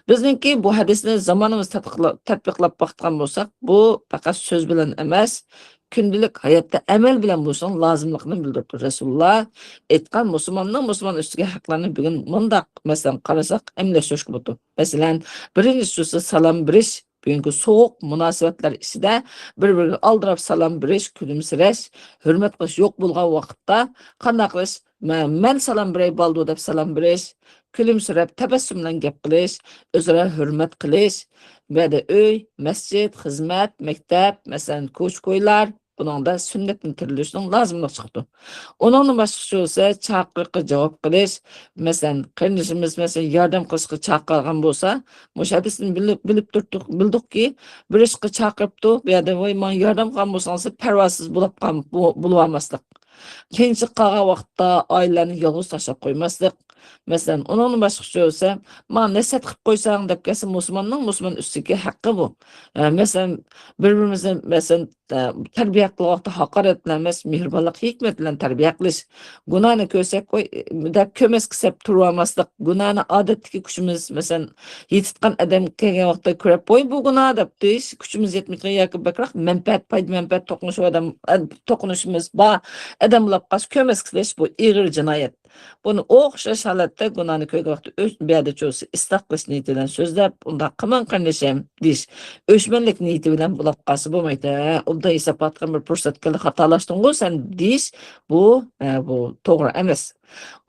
بىزنىڭكى بۇ ھەدىسنى زامانىمىز تەتبىقلا-، تەتبىقلاپ باققان بولساق، بۇ پەقەت سۆز بىلەن ئەمەس، كۈندىلىك ھاياتتا ئەمەل بىلەن بولۇشنىڭ لازىملىقىنى بىلدۈرىدۇ. رەسۇلۇللا ئېيتقان، مۇسۇلماننىڭ مۇسۇلمان ئۈستىگە ھەقلىرىنى بۈگۈن مۇنداق، مەسىلەن، قارىساق، ئەمەلىيلەشتۈرۈشكە بولىدۇ. مەسىلەن، بىرىنچىسى سالام بېرىش، بۈگۈنكى سوغۇق مۇناسىۋەتلەر ئىچىدە بىر-بىرىگە ئالدىراپ سالام بېرىش، كۈلۈمسىرەش، ھۆرمەت قىلىش يوق بولغان ۋاقىتتا قانداق قىلىش؟ مە-، مەن سالام بېرەي، بالدۇر دەپ سالام بېرىش، كۈلۈمسىرەپ، تەبەسسۇم بىلەن گەپ قىلىش، ئۆزئارا ھۆرمەت قىلىش، بۇ يەردە ئۆي، مەسچىت، خىزمەت، مەكتەپ، مەسىلەن، كوچا-كويلار، بۇنىڭدا سۈننەتنى تىرىلىشنىڭ لازىملىقى چىقىدۇ. ئۇنىڭدىن باشقىچە بولسا، چاقىرىققا جاۋاب قىلىش، مەسىلەن، قېرىندىشىمىز، مەسىلەن، ياردەم قىلىشقا چاقىرغان بولسا، مۇشۇ ھەدىستىن بىلىپ، بىلىپ تۇردۇق، بىلدۇقكى، بىر ئىشقا چاقىرىپتۇ، بۇ يەردە، ۋاي، ماڭا ياردەم قىلغان بولسىڭىز، دەپ پەرۋاسىز بولۇپ قال-، بو-، بولۇۋالماسلىق. قىيىنچىلىق قالغان ۋاقىتتا ئائىلىلەرنى يالغۇز تاشلاپ قويماسلىق. مەسىلەن، ئۇنىڭدىن باشقىچە بولسا، ماڭا نەسىھەت قىلىپ قويساڭ، دەپ كەلسە، مۇسۇلماننىڭ مۇسۇلمان ئۈستىدىكى ھەققى بۇ. ئە، مەسىلەن، بىر-بىرىمىزنى، مەسىلەن، ئە، تەربىيە قىلغان ۋاقىتتا ھاقارەت بىلەن ئەمەس، مېھرىبانلىق، ھېكمەت بىلەن تەربىيە قىلىش. گۇناھنى كۆرسەك، ۋاي، دەپ كۆمەسكە سەپ تۇرۇۋالماسلىق. گۇناھنى ئادەتتىكى كۈچىمىز، مەسىلەن، يېتىدىغان ئادەم كەلگەن ۋاقىتتا كۆرۈپ، ۋاي، بۇ گۇناھ دەپ دېيىش، كۈچىمىز يەتمەيدىغان ياكى بەكرەك مەنپەئەت، پايدا-مەنپەئەت توقۇنۇشۇش ئادەم، ئە، توقۇنۇشىمىز بار ئادەم بولۇپ قالسا، كۆمەسكە سېلىش، بۇ ئېغىر جىنايەت. بۇنى ئوخشاش ھالەتتە گۇناھنى كۆرگەن ۋاقىتتا ئۆچ-، بۇ يەردە چۆسە ئىسلاھ قىلىش نىيىتى بىلەن سۆزلەپ، ئۇنداق قىلماڭ قېرىندىشىم دېيىش، ئۆچمەنلىك نىيىتى بىلەن بولۇپ قالسا بولمايدۇ. ھە، ئوبدان ھېسابلاتقان بىر پۇرسەت كەلدى، خاتالاشتىڭغۇ سەن دېيىش، بۇ، ھە، بۇ توغرا ئەمەس.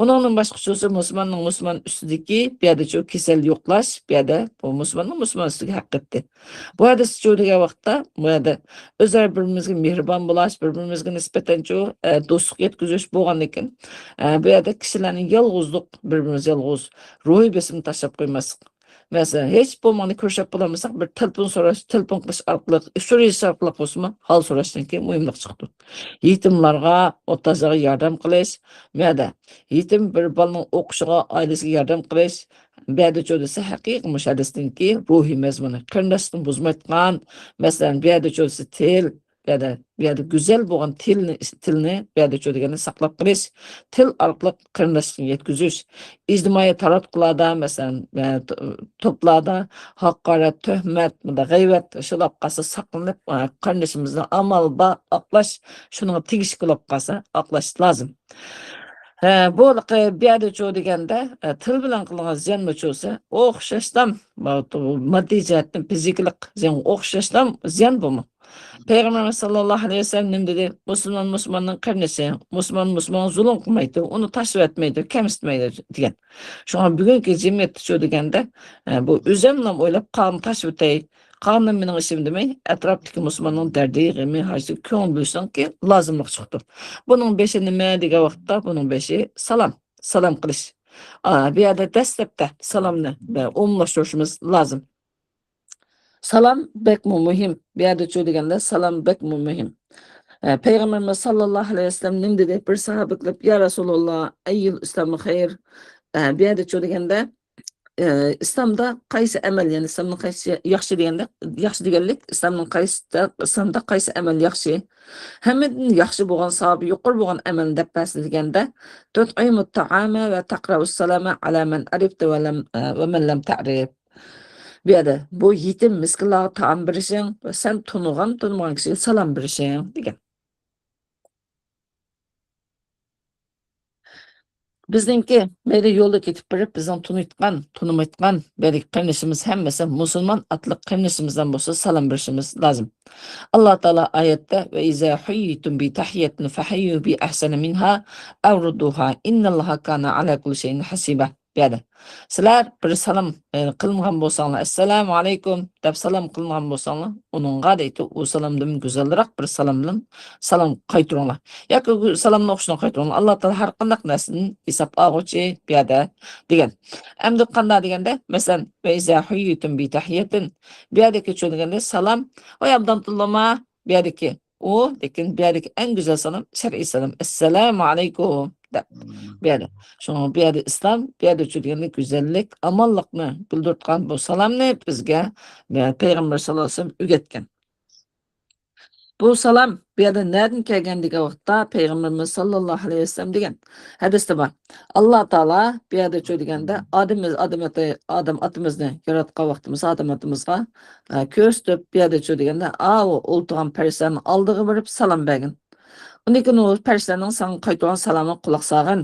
ئۇنىڭدىن باشقىچە بولسا مۇسۇلماننىڭ مۇسۇلمان ئۈستىدىكى، بۇ يەردە چۆ كېسەل يوقلاش، بۇ يەردە بۇ مۇسۇلماننىڭ مۇسۇلمان ئۈستىدىكى ھەققى. بۇ ھەدىسچۇ دېگەن ۋاقىتتا، بۇ يەردە ئۆزئارا بىر-بىرىمىزگە مېھرىبان بولاش، بىر-بىرىمىزگە نىسبەتەنچۇ، ئە، دوستلۇق يەتكۈزۈش بولغاندىكىن، ئە، بۇ يەردە كىشىلەرنى يالغۇزلۇق، بىر-بىرىمىزنى يالغۇز روھىي بېسىمدا تاشلاپ قويماسلىق. مەسىلەن، ھېچ بولمىغاندا كۆرۈشۈپ بولالمىساق، بىر تېلېفون سوراش، تېلېفون قىلىش ئارقىلىق، ئۇچۇر يېزىش ئارقىلىق بولسىمۇ، ھال سوراشتىن كېيىن مۇھىملىق چىقىدۇ. يېتىملارغا، موھتاجلارغا ياردەم قىلىش، بۇ يەردە يېتىم بىر بالىنىڭ ئوقۇشىغا، ئائىلىسىگە ياردەم قىلىش، بۇ يەردە چۆ دېسە ھەقىقىي مۇشۇ ھەدىستىنكى روھىي مەزمۇنى، قېرىنداشلىقنى بۇزمايدىغان، مەسىلەن، بۇ يەردە چۆ دېسە تىل، بۇ يەردە، بۇ يەردە گۈزەل بولغان تىلنى، تىلنى بۇ يەردە چۆ دېگەندە ساقلاپ قېلىش، تىل ئارقىلىق قېرىنداشلىقنى يەتكۈزۈش، ئىجتىمائىي تاراتقۇلاردا، مەسىلەن، ئە، تو-، توپلاردا ھاقارەت، تۆھمەت، مۇنداق غەيۋەت، شۇلاپ قالسا ساقلىنىپ، ئە، قېرىندىشىمىزنى ئامال بار ئاقلاش، شۇنىڭغا تېگىشلىك بولۇپ قالسا ئاقلاش لازىم. ھە، بۇ بۇ يەردىچۇ دېگەندە، ئە، تىل بىلەن قىلغان زىيانمۇچۇسى ئوخشاشلا، ماددىي جەھەتتىن فىزىكىلىق زىيان ئوخشاشلا زىيان بۇمۇ. پەيغەمبىرىمىز ساللاللاھۇ ئەلەيھى ۋەسەللەم نېمە دېدى؟ مۇسۇلمان مۇسۇلماننىڭ قېرىندىشى، مۇسۇلمان مۇسۇلمانغا زۇلۇم قىلمايدۇ، ئۇنى تاشلىۋەتمەيدۇ، كەمسىتمەيدۇ دېگەن. شۇڭا بۈگۈنكى جەمئىيەتتىچۇ دېگەندە، ئە، بۇ ئۆزۈملا ئويلاپ قالغىنى تاشلىۋېتەي، قالغىنى مېنىڭ ئىشىم دېمەي، ئەتراپتىكى مۇسۇلماننىڭ دەردى، غېمى، ھاجىتىگە كۆڭۈل بۆلۈشنىڭكى لازىملىق چىقىپتۇ. بۇنىڭ بېشى نېمە دېگەن ۋاقىتتا، بۇنىڭ بېشى سالام، سالام قىلىش. ئا، بۇ يەردە دەسلەپتە سالامنى، ئە، ئومۇملاشتۇرۇشىمىز لازىم. سالام بەكمۇ مۇھىم. بۇ يەردىچۇ دېگەندە سالام بەكمۇ مۇھىم. ئە، پەيغەمبىرىمىز ساللاللاھۇ ئەلەيھى ۋەسەللەم نېمە دېدى؟ بىر ساھابە كېلىپ، يا رەسۇلاللا، ئەييۇل ئىسلامۇ خەير؟ ئە، بۇ يەردىچۇ دېگەندە، ئە، ئىسلامدا قايسى ئەمەل، يەنى ئىسلامنىڭ قايسى ياخشى دېگەندە، ياخشى دېگەنلىك، ئىسلامنىڭ قايسى، ئىسلامدا قايسى ئەمەل ياخشى؟ ھەممىدىن ياخشى بولغان، ساۋابى يۇقىرى بولغان ئەمەلنى دەپ بەرسە دېگەندە، تۇتئىمۇت تائامە ۋە تەقرەئۇس سالامە ئەلا مەن ئەرىفتە ۋە لەم، ئە، ۋە مەن لەم تەرىف. بۇ يەردە بۇ يېتىم مىسكىنلارغا تائام بېرىشىڭ ۋە سەن تونۇغان، تونۇمىغان كىشىگە سالام بېرىشىڭ دېگەن. بىزنىڭكى مەيلى يولدا كېتىپ بېرىپ، بىزنىڭ تونۇيتقان، تونۇمايتقان بەرىك قېرىندىشىمىز ھەممىسى مۇسۇلمان ئاتلىق قېرىندىشىمىزدىن بولسا سالام بېرىشىمىز لازىم. ئاللا تائالا ئايەتتە، ۋە ئىزا ھۇييىتۇم بى تەھىيەتىن فەھەييۇ بى ئەھسەنە مىنھا ئەۋ رۇددۇھا ئىنناللاھا كانە ئەلا كۇللى شەيئىن ھەسىبە. بۇ يەردە سىلەر بىر سالام، ئە، قىلىنغان بولساڭلار، ئەسسالامۇ ئەلەيكۇم دەپ سالام قىلىنغان بولساڭلار، ئۇنىڭغا دەيتتى، ئۇ سالامدىن گۈزەلرەك بىر سالام بىلەن سالام قايتۇرۇڭلار. ياكى سالامنى ئوخشىشىنى قايتۇرۇڭلار. ئاللا تائالا ھەر قانداق نەرسىدىن ھېساب ئالغۇچى بۇ يەردە دېگەن. ئەمدى قانداق دېگەندە، مەسىلەن، ۋە ئىزا ھۇييىتۇم بى تەھىيەتىن، بۇ يەردىكى چۆ دېگەندە سالام، ۋاي ئابدان تىللىما، بۇ يەردىكى ئۇ، لېكىن بۇ يەردىكى ئەڭ گۈزەل سالام شەرئىي سالام، ئەسسالامۇ ئەلەيكۇم دەپ. بۇ يەردە. شۇڭا بۇ يەردە ئىسلام، بۇ يەردە چۆ دېگەندە گۈزەللىك، ئامانلىقنى بىلدۈرتقان بۇ سالامنى بىزگە، بۇ يەردە پەيغەمبەر ساللاللاھۇ ئەلەيھى ۋەسەللەم ئۆگەتكەن. بۇ سالام بۇ يەردە نەدىن كەلگەن دېگەن ۋاقىتتا، پەيغەمبىرىمىز ساللاللاھۇ ئەلەيھى ۋەسەللەم دېگەن ھەدىستە بار. ئاللا تائالا بۇ يەردە چۆ دېگەندە، ئادەم، ئادەم ئاتا-، ئادەم ئاتىمىزنى ياراتقان ۋاقتىمىزدا، ئادەم ئاتىمىزغا، ئە، كۆرسىتىپ، بۇ يەردە چۆ دېگەندە، ئاۋۇ ئولتۇرغان پەرىشتىلەرنىڭ ئالدىغا بېرىپ سالام بەرگىن. ئۇندىن كېيىن ئۇ پەرىشتىلەرنىڭ ساڭا قايتۇرغان سالامىغا قۇلاق سالغىن.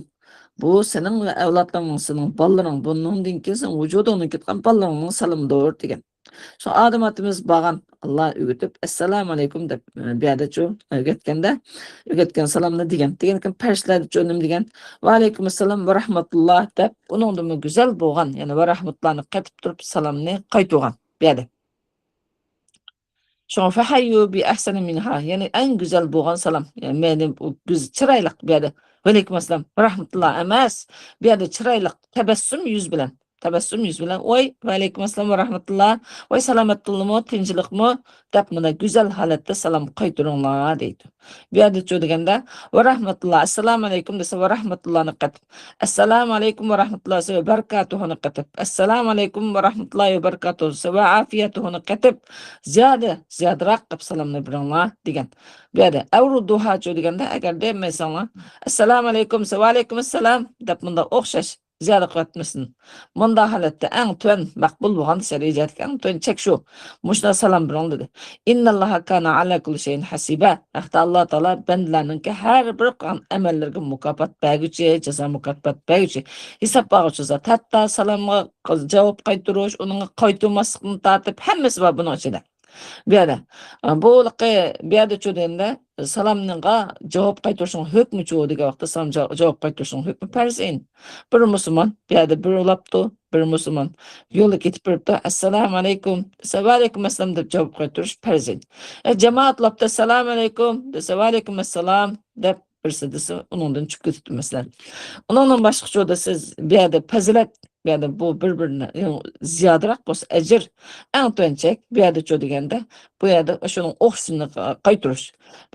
بۇ سېنىڭ ۋە ئەۋلادلىرىڭنىڭ، سېنىڭ بالىلىرىڭ، بۇنىڭدىن كېيىن سېنىڭ ۋۇجۇدۇڭدىن كېتىدىغان بالىلىرىڭنىڭ سالىمىدۇر، دېگەن. شۇ ئادەم ئاتىمىز بارغان، ئاللا ئۆگىتىپ، ئەسسالامۇ ئەلەيكۇم دەپ، ئە، بۇ يەردىچۇ ئۆگەتكەندە، ئۆگەتكەن سالامنى دېگەن. دېگەندىكىن پەرىشتىلەرچۇ نېمە دېگەن؟ ۋەئەلەيكۇمۇسسالام ۋە رەھمەتۇللا دەپ، ئۇنىڭدىنمۇ گۈزەل بولغان، يەنى ۋە رەھمەتۇللانى قېتىپ تۇرۇپ سالامنى قايتۇرغان بۇ يەردە. شۇڭا فەھەييۇ بى ئەھسەنە مىنھا، يەنى ئەڭ گۈزەل بولغان سالام. يەنى مەنى بۇ گۈز-، چىرايلىق بۇ يەردە. ۋەئەلەيكۇم ئەسسالام ۋە رەھمەتۇللا ئەمەس. بۇ يەردە چىرايلىق تەبەسسۇم يۈز بىلەن. تەبەسسۇم يۈز بىلەن، ۋاي، ۋەئەلەيكۇم ئەسسالام ۋە رەھمەتۇللا. ۋاي، سالامەتتىلمۇ، تىنچلىقمۇ؟ دەپ مۇنداق گۈزەل ھالەتتە سالام قايتۇرۇڭلار دەيدۇ. بۇ يەردىچۇ دېگەندە، ۋە رەھمەتۇللا، ئەسسالامۇ ئەلەيكۇم دېسە، ۋە رەھمەتۇللانى قېتىپ، ئەسسالامۇ ئەلەيكۇم ۋە رەھمەتۇللا دېسە، ۋە بەرىكاتۇھۇنى قېتىپ، ئەسسالامۇ ئەلەيكۇم ۋە رەھمەتۇللا ۋە بەرىكاتۇھۇ دېسە، ۋە ئافىيەتۇھۇنى قېتىپ، زىيادە، زىيادىراق قىلىپ سالامنى بېرىڭلار دېگەن. بۇ يەردە ئەۋ رۇددۇھاچۇ دېگەندە، ئەگەر دېمەيسەڭلار، ئەسسالامۇ ئەلەيكۇم دېسە، ۋە ئەلەيكۇم ئەسسالام دەپ مۇنداق ئوخشاش زىيادە قىلىۋەتمىسۇن. مۇنداق ھالەتتە ئەڭ تۆۋەن مەقبۇل بولغان شەرئىي جەھەتتىكى ئەڭ تۆۋەن چەك شۇ. مۇشۇنداق سالام بېرىڭ دېدى. ئىنناللاھا كانە ئەلا كۇللى شەيئىن ھەسىبە. ھەقتا ئاللا تائالا بەندىلەرنىڭكى ھەر بىر قىلغان ئەمەللىرىگە مۇكاپات بەرگۈچى، جازا مۇكاپات بەرگۈچى، ھېساب ئالغۇچى زات. ھەتتا سالامغا جاۋاب قايتۇرۇش، ئۇنىڭغا قايتۇرماسلىقتىن تارتىپ ھەممىسى بار بۇنىڭ ئىچىدە. بۇ يەردە، ئە، بۇ ھېلىقى، بۇ يەردىچۇ دېگەندە، سالامغا جاۋاب قايتۇرۇشنىڭ ھۆكمىچۇ دېگەن ۋاقىتتا، سالام جا-، جاۋاب قايتۇرۇشنىڭ ھۆكمى پەرز ئەينى. بىر مۇسۇلمان، بۇ يەردە بىر ئۇلاپتۇ، بىر مۇسۇلمان يولدا كېتىپ بېرىپتۇ، ئەسسالامۇ ئەلەيكۇم دېسە، ۋەئەلەيكۇم ئەسسالام دەپ جاۋاب قايتۇرۇش پەرز ئەينى. ئە، جامائەت ئۇلاپتۇ، ئەسسالامۇ ئەلەيكۇم دېسە، ۋەئەلەيكۇم ئەسسالام دەپ بىرسى دېسە، ئۇنىڭدىن چۈشۈپ كېتىپتۇ، مەسىلەن. ئۇنىڭدىن باشقىچۇ دېسە، بۇ يەردە پەزىلەت، بۇ يەردە بۇ بىر-بىرىنى، يەنى زىيادىراق بولسا ئەجىر، ئەڭ تۆۋەن چەك، بۇ يەردىچۇ دېگەندە، بۇ يەردە شۇنىڭ ئوخشىشىنى قايتۇرۇش.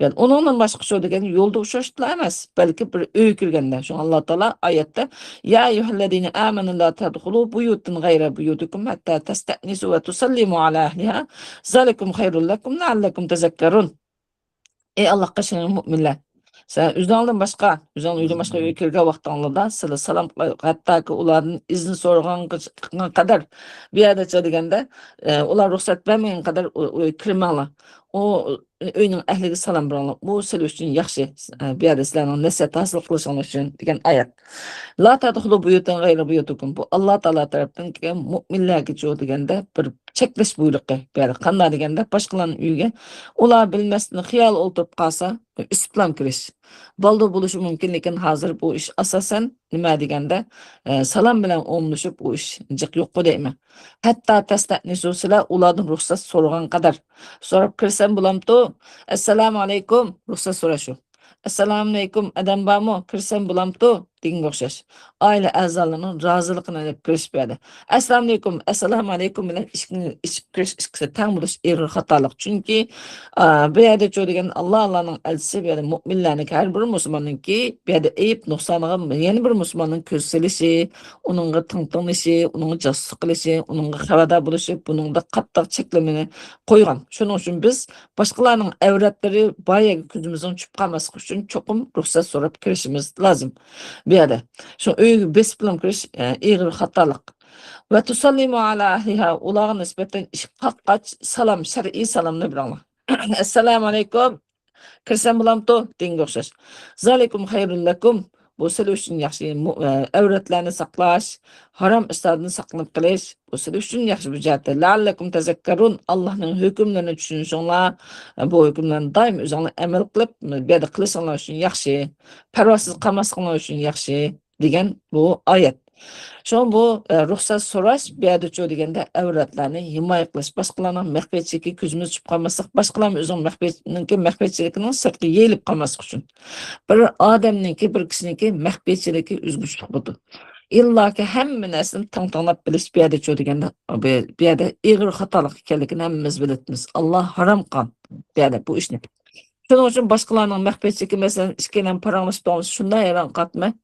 يەنى ئۇنىڭدىن باشقىچۇ دېگەن يولدا ئۇچراشتىلا ئەمەس، بەلكى بىر ئۆيگە كىرگەندە. شۇڭا ئاللا تائالا ئايەتتە، يا ئەييۇھەللەزىنە ئامەنۇ لا تەدخۇلۇ بۇيۇتەن غەيرە بۇيۇتىكۇم ھەتتا تەستەئنىسۇ ۋە تۇسەللىمۇ ئەلا ئەھلىھا، زالىكۇم خەيرۇن لەكۇم لەئەللەكۇم تەزەككەرۇن. ئەي ئاللاھقا ئىشەنگەن مۆمىنلەر! سىلەر ئۆزۈڭلاردىن باشقا، ئۆزۈڭلار ئۆيدىن باشقا ئۆيگە كىرگەن ۋاقتىڭلاردا سىلەر سالام، ھەتتاكى ئۇلاردىن ئىزىن سورىغانغا قەدەر، بۇ يەردىچۇ دېگەندە، ئە، ئۇلار رۇخسەت بەرمىگەن قەدەر ئۇ، ئۆيگە كىرمەڭلار. ئۇ ئۆينىڭ ئەھلىگە سالام بېرىڭلار. بۇ سىلەر ئۈچۈن ياخشى. ئە، بۇ يەردە سىلەرنىڭ نەسىھەت ھاسىل قىلىشىڭلار ئۈچۈن دېگەن ئايەت. لا تەدخۇلۇ بۇيۇتەن غەيرە بۇيۇتىكۇم. بۇ ئاللا تائالا تەرەپتىن كەلگەن مۇئمىنلەرگىچۇ دېگەندە بىر چەكلەش بۇيرۇقى. بۇ يەردە قانداق دېگەندە، باشقىلارنىڭ ئۆيىگە ئۇلار بىلمەستىن خىيال ئولتۇرۇپ قالسا، ئۈسۈپلام كىرىش. بالدۇر بولۇشى مۇمكىن، لېكىن ھازىر بۇ ئىش ئاساسەن نېمە دېگەندە، ئە، سالام بىلەن ئوملىشىپ ئۇ ئىش جىق يوققۇ دەيمەن. ھەتتا تەستەئنىسۇ، سىلەر ئۇلاردىن رۇخسەت سورىغان قەدەر. سوراپ كىرسەم بولامتۇ؟ ئەسسالامۇ ئەلەيكۇم، رۇخسەت سوراش شۇ. ئەسسالامۇ ئەلەيكۇم، ئادەم بارمۇ؟ كىرسەم بولامتۇ؟ دېگەنگە ئوخشاش. ئائىلە ئەزالىرىنىڭ رازىلىقىنى ئېلىپ كىرىش بۇ يەردە. ئەسسالامۇ ئەلەيكۇم، ئەسسالامۇ ئەلەيكۇم بىلەن ئىشىكنى ئېچىپ كىرىش ئىككىسى تەڭ بولۇش ئېغىر خاتالىق. چۈنكى، ئا، بۇ يەردە چۇ دېگەن ئاللا، ئاللانىڭ ئەلچىسى بۇ يەردە مۇئمىنلەرنىڭكى، ھەر بىر مۇسۇلماننىڭكى بۇ يەردە ئەيىب نۇقسانىغا يەنە بىر مۇسۇلماننىڭ كۆز سېلىشى، ئۇنىڭغا تىڭ تىڭلىشى، ئۇنىڭغا جاسۇسلۇق قىلىشى، ئۇنىڭغا خەۋەردار بولۇشى، بۇنىڭدا قاتتىق چەكلىمىنى قويغان. شۇنىڭ ئۈچۈن بىز باشقىلارنىڭ ئەۋرەتلىرى بار يەرگە كۆزىمىزنىڭ چۈشۈپ قالماسلىقى ئۈچۈن چوقۇم رۇخسەت سوراپ كىرىشىمىز لازىم. بۇ يەردە شۇ ئۆيگە بېسىپلام كىرىش، ئە، ئېغىر خاتالىق. ۋە تۇسەللىمۇ ئالا ئەھلىھا، ئۇلارغا نىسبەتەن ئىشىك قاققاچ سالام، شەرئىي سالامنى بېرىڭلار. ئەسسالامۇ ئەلەيكۇم. كىرسەم بولامتۇ؟ دېگەنگە ئوخشاش. زالىكۇم خەيرۇل لەكۇم. بۇ سىلەر ئۈچۈن ياخشى. مۇ-، ئە، ئەۋرەتلەرنى ساقلاش، ھارام ئىشلاردىن ساقلىنىپ قېلىش، بۇ سىلەر ئۈچۈن ياخشى بۇ جەھەتتە. لەئەللەكۇم تەزەككەرۇن. ئاللاھنىڭ ھۆكۈملىرىنى چۈشىنىشىڭلار، بۇ ھۆكۈملەرنى دائىم ئۆزۈڭلار ئەمەل قىلىپ، بۇ يەردە قىلىشىڭلار ئۈچۈن ياخشى. پەرۋاسىز قالماسلىقىڭلار ئۈچۈن ياخشى دېگەن بۇ ئايەت. شۇڭا بۇ، ئە، رۇخسەت سوراش، بۇ يەردە چۇ دېگەندە ئەۋرەتلەرنى ھىمايە قىلىش، باشقىلارنىڭ مەخپىيەتچىلىكىگە كۆزىمىز چۈشۈپ قالماسلىق، باشقىلارمۇ ئۆزىنىڭ مەخپىيەتچىلىكىنىڭ سىرتقا يېيىلىپ قالماسلىق ئۈچۈن. بىر ئادەمنىڭكى، بىر كىشىنىڭكى مەخپىيەتچىلىكى ئۆزىگە چۈشلۈك بولىدۇ. ئىللاكى ھەممە نەرسىنى تىڭ تىڭلاپ بىلىش بۇ يەردە چۇ دېگەندە، بۇ، بۇ يەردە ئېغىر خاتالىق ئىكەنلىكىنى ھەممىمىز بىلىۋاتىمىز. ئاللا ھارام قىلغان بۇ يەردە بۇ ئىشنى. شۇنىڭ ئۈچۈن باشقىلارنىڭ مەخپىيەتچىلىكى، مەسىلەن، ئىككىيلەن پاراڭلىشىپ تۇرغان شۇنداق ھەيران قالىمەن.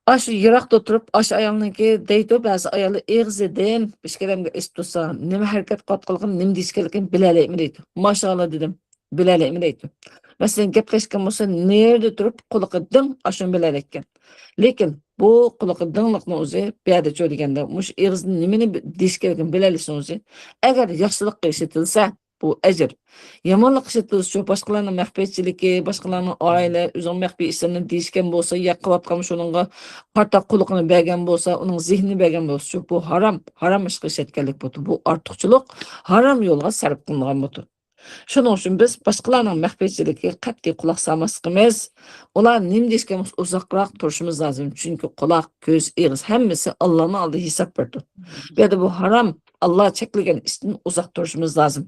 ئاشۇ يىراقتا تۇرۇپ، ئاشۇ ئايالنىڭكى دەيدۇ، بەزى ئاياللار ئېغىزى دىم، ئىككىيلەنگە ئېچىپ تۇرسا، نېمە ھەرىكەت قىلىۋاتقانلىقىنى، نېمە دېيىشكەنلىكىنى بىلەلەيمەن دەيدۇ. ماشائاللا دېدىم، بىلەلەيمەن دەيدۇ. مەسىلەن، گەپلەشكەن بولسا، نېرىدا تۇرۇپ، قۇلىقى دىڭ، ئاشۇنى بىلەلەيدىكەن. لېكىن بۇ قۇلىقى دىڭلىقنىڭ ئۆزى، بۇ يەردە چۇ دېگەندە، مۇشۇ ئېغىزدىن نېمىنى دېيىشكەنلىكىنى بىلەلىشنىڭ ئۆزى، ئەگەر ياخشىلىققا ئىشلىتىلسە، بۇ ئەجىر. يامانلىق ئىشلىتىلسىچۇ، باشقىلارنىڭ مەخپىيەتچىلىكى، باشقىلارنىڭ ئائىلە، ئۆزىنىڭ مەخپىي ئىشلىرىنى دېيىشكەن بولسا، يا قىلىۋاتقان شۇنىڭغا قارىتا قۇلىقىنى بەرگەن بولسا، ئۇنىڭ زېھنىنى بەرگەن بولسىچۇ، بۇ ھارام، ھارام ئىشقا ئىشلەتكەنلىك بولىدۇ. بۇ ئارتۇقچىلىق ھارام يولغا سەرپ قىلىنغان بولىدۇ. شۇنىڭ ئۈچۈن بىز باشقىلارنىڭ مەخپىيەتچىلىكىگە قەتئىي قۇلاق سالماسلىقىمىز، ئۇلار نېمە دېيىشكەن بولسا ئۇزاقراق تۇرۇشىمىز لازىم. چۈنكى قۇلاق، كۆز، ئېغىز ھەممىسى ئاللانىڭ ئالدىدا ھېساب بېرىدۇ. بۇ يەردە بۇ ھارام، ئاللا چەكلىگەن ئىشتىن ئۇزاق تۇرۇشىمىز لازىم.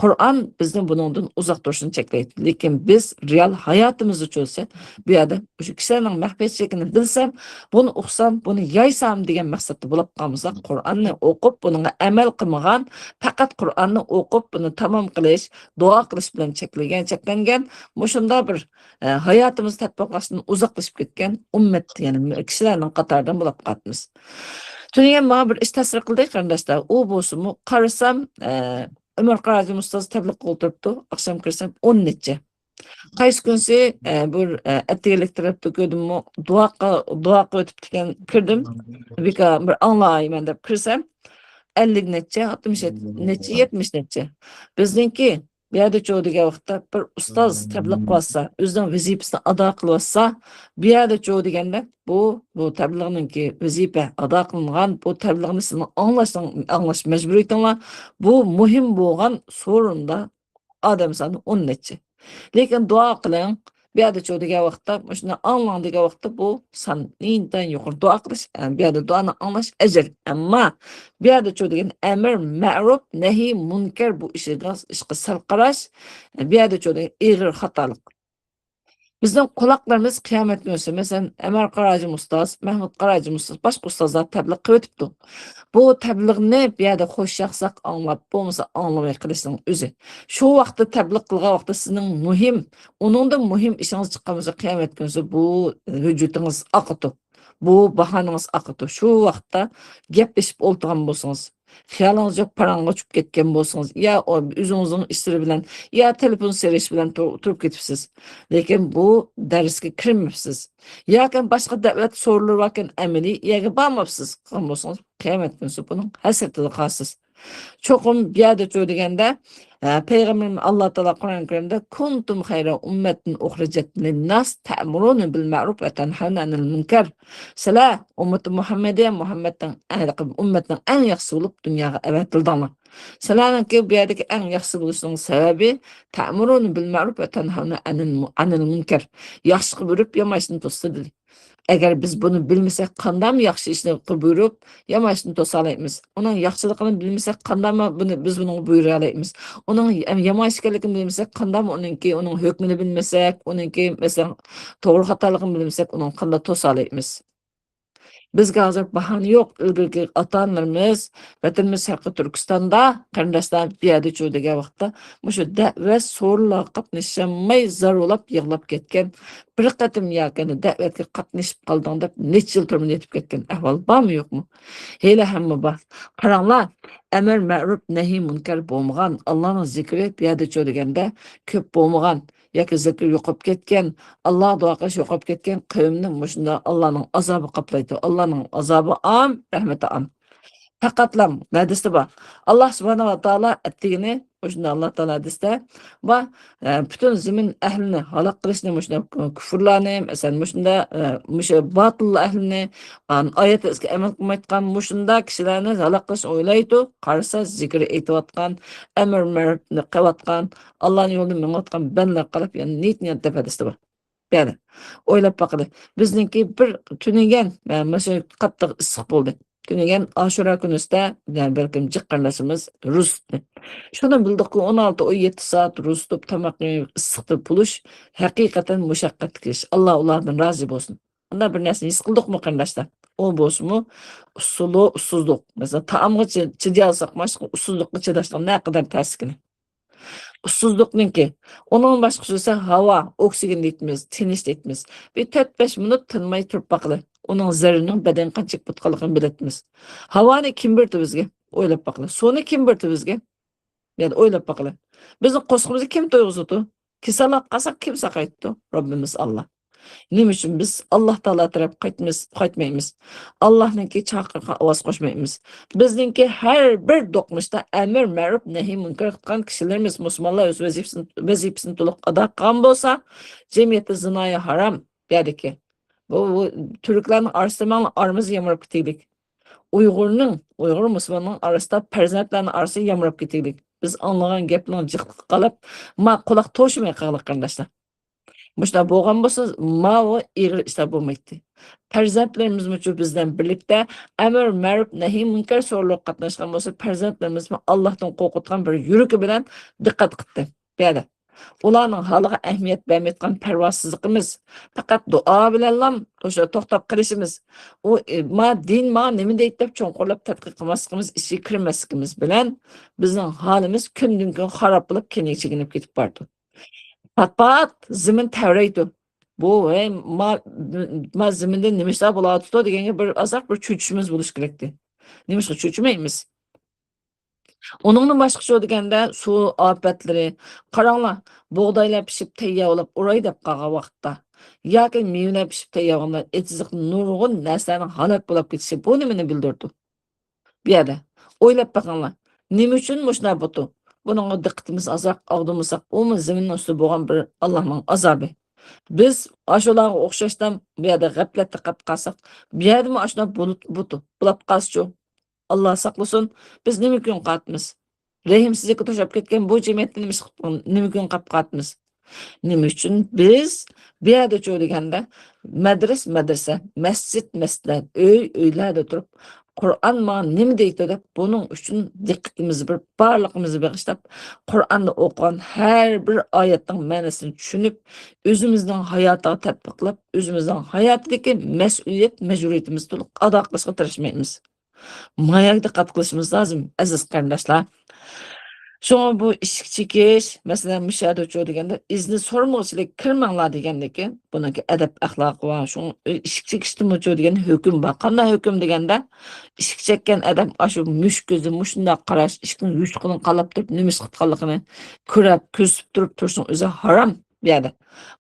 قۇرئان بىزنى بۇنىڭدىن ئۇزاق تۇرۇشنى چەكلەيدۇ. لېكىن بىز رېئال ھاياتىمىزدا چۆلسە، بۇ يەردە مۇشۇ كىشىلەرنىڭ مەخپىيەتچىلىكىنى بىلسەم، بۇنى ئۇقسام، بۇنى يايسام دېگەن مەقسەتتە بولۇپ قالمىساق، قۇرئاننى ئوقۇپ، بۇنىڭغا ئەمەل قىلمىغان، پەقەت قۇرئاننى ئوقۇپ، بۇنى تامام قىلىش، دۇئا قىلىش بىلەن چەكلىگەن، چەكلەنگەن، مۇشۇنداق بىر، ئە، ھاياتىمىزنى تەتبىقلاشتىن ئۇزاقلىشىپ كەتكەن ئۈممەت، يەنى كىشىلەرنىڭ قاتارىدىن بولۇپ قالىمىز. تۈنۈگۈن ماڭا بىر ئىش تەسىر قىلدى، قېرىنداشلار. ئۇ بولسىمۇ، قارىسام، ئە، ئۆمەر قاراجىم ئۇستاز تەبلىغقا ئولتۇرۇپتۇ. ئاخشام كىرسەم، ئون نەچچە. قايسى كۈنسى، ئە، بىر، ئە، ئەتىگەنلىك تەرەپتە كۆردۈممۇ، دۇئاغا، دۇئاغا ئۆتۈپتىكەن، كىردىم. بىكار بىر ئاڭلايمەن دەپ كىرسەم، ئەللىك نەچچە، ئاتمىش نەچچە، يەتمىش نەچچە. بىزنىڭكى بۇ يەردە چۇ دېگەن ۋاقىتتا بىر ئۇستاز تەبلىغ قىلىۋاتسا، ئۆزىنىڭ ۋەزىپىسىنى ئادا قىلىۋاتسا، بۇ يەردە چۇ دېگەندە، بۇ، بۇ تەبلىغنىڭكى ۋەزىپە ئادا قىلىنغان، بۇ تەبلىغنى سىزنىڭ ئاڭلاشنىڭ، ئاڭلاش مەجبۇرىيىتىڭلار. بۇ مۇھىم بولغان سورۇندا ئادەم سانى ئون نەچچە. لېكىن دۇئا قىلىڭ، بۇ يەردە چۇ دېگەن ۋاقىتتا، مۇشۇنى ئاڭلاڭ دېگەن ۋاقىتتا، بۇ سان ئىنتايىن يۇقىرى. دۇئا قىلىش، ئە، بۇ يەردە دۇئانى ئاڭلاش ئەجىر. ئەمما بۇ يەردە چۇ دېگەن ئەمر مەرۇپ، نەھى مۇنكەر، بۇ ئىشىغا، ئىشقا سەل قاراش، ئە، بۇ يەردە چۇ دېگەن ئېغىر خاتالىق. بىزنىڭ قۇلاقلىرىمىز قىيامەت كۈنىسى، مەسىلەن، ئەمەر قاراجىم ئۇستاز، مەھمۇد قاراجىم ئۇستاز، باشقا ئۇستازلار تەبلىغ قىلىۋېتىپتۇ. بۇ تەبلىغنى بۇ يەردە خۇش ياقساق ئاڭلاپ، بولمىسا ئاڭلىماي قېلىشنىڭ ئۆزى. شۇ ۋاقىتتا تەبلىغ قىلغان ۋاقىتتا سىزنىڭ مۇھىم، ئۇنىڭدىن مۇھىم ئىشىڭىز چىققان بولسا، قىيامەت كۈنىسى بۇ ھۆججىتىڭىز ئاقىتۇ. بۇ باھانىڭىز ئاقىتۇ. شۇ ۋاقىتتا گەپلىشىپ ئولتۇرغان بولسىڭىز، خىيالىڭىز يوق، پاراڭغا چۈشۈپ كەتكەن بولسىڭىز، يا ئۆزىڭىزنىڭ ئىشلىرى بىلەن، يا تېلېفون سېلىش بىلەن تۇر-، تۇرۇپ كېتىپسىز. لېكىن بۇ دەرسكە كىرمەپسىز. ياكى باشقا دەۋەت سورۇنلىرى باركەن، ئەمەلىي يەرگە بارماپسىز. قىلغان بولسىڭىز، قىيامەت كۈنىسى بۇنىڭ ھەسرىتىدە قالىسىز. چوقۇم بۇ يەردىچۇ دېگەندە، ئە، پەيغەمبىرىمىز، ئاللا تائالا قۇرئان كەرىمدە، «كۇنتۇم خەيرە ئۇممەتىن ئۇخرىجەت لىنناس تەئمۇرۇنە بىل مەئرۇف ۋە تەنھەۋنە ئەنىل مۇنكەر.» سىلەر ئۈممىتى مۇھەممەدىيە، مۇھەممەدنىڭ ئەڭ، ئۈممەتنىڭ ئەڭ ياخشىسى بولۇپ دۇنياغا ئەۋەتىلدىڭلار. سىلەرنىڭكى بۇ يەردىكى ئەڭ ياخشى بولۇشنىڭ سەۋەبى، تەئمۇرۇنە بىل مەئرۇف ۋە تەنھەۋنە ئەنىل مۇ-، ئەنىل مۇنكەر. ياخشىلىققا بۇيرۇپ، يامان ئىشنى توسىدۇ، دېدى. ئەگەر بىز بۇنى بىلمىسەك، قانداقمۇ ياخشى ئىشنى بۇيرۇپ، يامان ئىشنى توسالايمىز؟ ئۇنىڭ ياخشىلىقىنى بىلمىسەك، قانداقمۇ بۇنى، بىز بۇنىڭغا بۇيرۇيالايمىز؟ ئۇنىڭ يامان ئىش ئىكەنلىكىنى بىلمىسەك، قانداقمۇ ئۇنىڭكى، ئۇنىڭ ھۆكمىنى بىلمىسەك، ئۇنىڭكى، مەسىلەن، توغرا خاتالىقىنى بىلمىسەك، ئۇنىڭغا قانداق توسالايمىز؟ بىزگە ھازىر باھانە يوق. ئىلگىرىكى ئاتا-ئانىلىرىمىز، ۋەتىنىمىز شەرقىي تۈركىستاندا، قېرىنداشلار، بۇ يەردىچۇ دېگەن ۋاقىتتا، مۇشۇ دەۋەت سورۇنلارغا قاتنىشالماي زارۇلاپ يىغلاپ كەتكەن، بىر قېتىم ياكى دەۋەتكە قاتنىشىپ قالدىڭ دەپ نەچچە يىل تۈرمىدە يېتىپ كەتكەن ئەھۋال بارمۇ يوقمۇ؟ ھېلىھەممە بار. قاراڭلار، ئەمر مەرۇپ نەھى مۇنكەر بولمىغان، ئاللانىڭ زىكرى بۇ يەردىچۇ دېگەندە كۆپ بولمىغان، ياكى زىكرى يوقاپ كەتكەن، ئاللاغا دۇئا قىلىش يوقاپ كەتكەن قەۋمنى مۇشۇنداق ئاللانىڭ ئازابى قاپلايدۇ. ئاللانىڭ ئازابى ئام، رەھمىتى ئام. پەقەتلا ھەدىستە بار. ئاللا سۇبھانەھۇ ۋە تائالا ئەتىگىنى، مۇشۇنداق ئاللا تائالا ھەدىستە بار، ئە، پۈتۈن زېمىن ئەھلىنى ھالاك قىلىشنى، مۇشۇنداق كۇفۇرلارنى، مەسىلەن، مۇشۇنداق، ئە، مۇشۇ باتىل ئەھلىنى، ئان-، ئايەتلەرگە ئەمەل قىلمايدىغان مۇشۇنداق كىشىلەرنى ھالاك قىلىشنى ئويلايدۇ. قارىسا، زىكىر ئېيتىۋاتقان، ئەمر مەرۇپنى قىلىۋاتقان، ئاللانىڭ يولىدا مېڭىۋاتقان بەندىلەر قالاپ، يەنە نىيىتىنى يەنە تەپەدىستە بار. يەنى ئويلاپ باقىلى. بىزنىڭكى بىر تۈنۈگۈن، مە-، مانا شۇ قاتتىق ئىسسىق بولدى. تۈنۈگۈن ئاشۇرا كۈنىسىدە، يەنى بەلكىم جىق قېرىنداشلىرىمىز روزا تۇتتى. شۇنى بىلدۇقكى، ئون ئالتە، ئون يەتتە سائەت روزا تۇتۇپ، تاماق يېمەي ئىسسىقتا بولۇش ھەقىقەتەن مۇشەققەتلىك ئىش. ئاللا ئۇلاردىن رازى بولسۇن. ئانداق بىر نەرسىنى ھېس قىلدۇقمۇ، قېرىنداشلار؟ ئۇ بولسىمۇ ئۇسسۇلۇ-، ئۇسسۇزلۇق. مەسىلەن، تائامغا چى-، چىدىيالساق، باشقا ئۇسسۇزلۇققا چىداشنىڭ نەقەدەر تەس ئىكىنى. ئۇسسۇزلۇقنىڭكى. ئۇنىڭ باشقىسى بولسا ھاۋا، ئوكسىگېن دەيمىز، تىنچ دەيمىز. بىر تۆت بەش مىنۇت تىنماي تۇرۇپ باقىلى. ئۇنىڭ زەرىرىنىڭ بەدەنگە قانچىلىك بولىدىغانلىقىنى بىلەتمىز. ھاۋانى كىم بېرىدۇ بىزگە؟ ئويلاپ باقىلى. سۇنى كىم بېرىدۇ بىزگە؟ يەنە ئويلاپ باقىلى. بىزنىڭ قورسىقىمىزنى كىم تويغۇزىدۇ؟ كېسەللىك قالساق كىم ساقايتىدۇ؟ رەببىمىز ئاللا. نېمە ئۈچۈن بىز ئاللا تائالا تەرەپ قايتمىز-، قايتمايمىز؟ ئاللانىڭكى چاقىرىقىغا ئاۋاز قوشمايمىز. بىزنىڭكى ھەر بىر دوقمۇشتا ئەمر مەرۇپ نەھى مۇنكەر قىلغان كىشىلىرىمىز، مۇسۇلمانلار ئۆز ۋەزىپىسىنى، ۋەزىپىسىنى تولۇق ئادا قىلغان بولسا، جەمئىيەتتە زىنايى ھارام بۇ يەردىكى. بۇ، بۇ تۈركلەرنىڭ ئارىسىدا ماڭلا ئارىمىز يامراپ كېتەيلىك. ئۇيغۇرنىڭ، ئۇيغۇر مۇسۇلماننىڭ ئارىسىدا پەرزەنتلەرنىڭ ئارىسى يامراپ كېتەيلىك. بىز ئاڭلىغان گەپنىڭ جىقلىقىغا قاراپ، ما قۇلاق توشۇماي قالغىلى، قېرىنداشلار. مۇشۇنداق بولغان بولسا، ماۋۇ ئېغىر ئىشلار بولمايتتى. پەرزەنتلىرىمىزمۇچۇ بىز بىلەن بىرلىكتە ئەمر مەرۇپ نەھى مۇنكەر سورۇنلىرىغا قاتناشقان بولسا، پەرزەنتلىرىمىزمۇ ئاللاھتىن قورقۇدىغان بىر يۈرىكى بىلەن دىققەت قىلىپتۇ. بۇ يەردە ئۇلارنىڭ ھالىغا ئەھمىيەت بەرمەيدىغان پەرۋاسىزلىقىمىز، پەقەت دۇئا بىلەنلا توشۇ توختاپ قېلىشىمىز. ئۇ، ئى، ما دىن ماڭا نېمە دەيدۇ دەپ چوڭقۇرلاپ تەتقىق قىلماسلىقىمىز، ئىچىگە كىرمەسلىكىمىز بىلەن بىزنىڭ ھالىمىز كۈندىن-كۈن خاراب بولۇپ، كېيىنگە چېكىنىپ كېتىپ بارىدۇ. پات-پات زېمىن تەۋرەيدۇ. بۇ، ھەي، ما، ما زېمىندە نېمە ئىشلار بولۇۋاتىدۇ دېگەنگە بىر ئازراق بىر چۆچۈشىمىز بولۇشى كېرەكتى. نېمىشقا چۆچۈمەيمىز؟ ئۇنىڭدىن باشقىچۇ دېگەندە، سۇ ئاپەتلىرى. قاراڭلار، بۇغدايلار پىشىپ تەييار بولۇپ، ئۇراي دەپ قالغان ۋاقىتتا ياكى مېۋىلەر پىشىپ تەييار بولغاندا، ئېتىزلىقتا نۇرغۇن نەرسىلەرنىڭ ھالاك بولۇپ كېتىشى بۇ نېمىنى بىلدۈرىدۇ؟ بۇ يەردە ئويلاپ بېقىڭلار. نېمە ئۈچۈن مۇشۇنداق بولدى؟ بۇنىڭغا دىققىتىمىز ئازراق ئاغدۇرمىساق، ئۇمۇ زېمىننىڭ ئۈستىدە بولغان بىر ئاللانىڭ ئازابى. بىز ئاشۇلارغا ئوخشاشلا بۇ يەردە غەپلەتتە قېلىپ قالساق، بۇ يەردىمۇ ئاشۇنداق بولۇپ، بولۇپ، بولاپ قالسىچۇ؟ ئاللا ساقلىسۇن، بىز نېمە كۈن قاتمىز؟ رەھىمسىزلىككە توشاپ كەتكەن بۇ جەمئىيەتتە نېمە ئىش قىلىپ، نېمە كۈن قاپ قاتمىز؟ نېمە ئۈچۈن بىز بۇ يەردىچۇ دېگەندە، مەدرىس مەدرىسە، مەسچىت مەسچىتلەر، ئۆي ئۆيلەردە تۇرۇپ، قۇرئان ماڭا نېمە دەيدۇ دەپ، بۇنىڭ ئۈچۈن دىققىتىمىزنى بىر بارلىقىمىزنى بېغىشلاپ، قۇرئاندا ئوقۇغان ھەر بىر ئايەتنىڭ مەنىسىنى چۈشىنىپ، ئۆزىمىزنىڭ ھاياتىغا تەتبىقلاپ، ئۆزىمىزنىڭ ھاياتىدىكى مەسئۇلىيەت، مەجبۇرىيىتىمىزنى تولۇق ئادا قىلىشقا تىرىشمايمىز. ماياغا دىققەت قىلىشىمىز لازىم، ئەزىز قېرىنداشلار. شۇڭا بۇ ئىشىك چېكىش، مەسىلەن، مۇشۇ يەردىچۇ دېگەندە، ئىزنى سورىمىغۇچىلىك كىرمەڭلار دېگەندىكىن، بۇنىڭكى ئەدەپ ئەخلاقى بار. شۇڭا ئىشىك چېكىشتىمۇچۇ دېگەن ھۆكۈم بار. قانداق ھۆكۈم دېگەندە، ئىشىك چەككەن ئادەم ئاشۇ مۈشۈك كۆزى مۇشۇنداق قاراش، ئىشىكنىڭ يوشۇقىنى قاناپ تۇرۇپ، نېمە ئىش قىلىدىغانلىقىنى كۆرۈپ، كۆزىتىپ تۇرۇپ تۇرۇشنىڭ ئۆزى ھارام بۇ يەردە.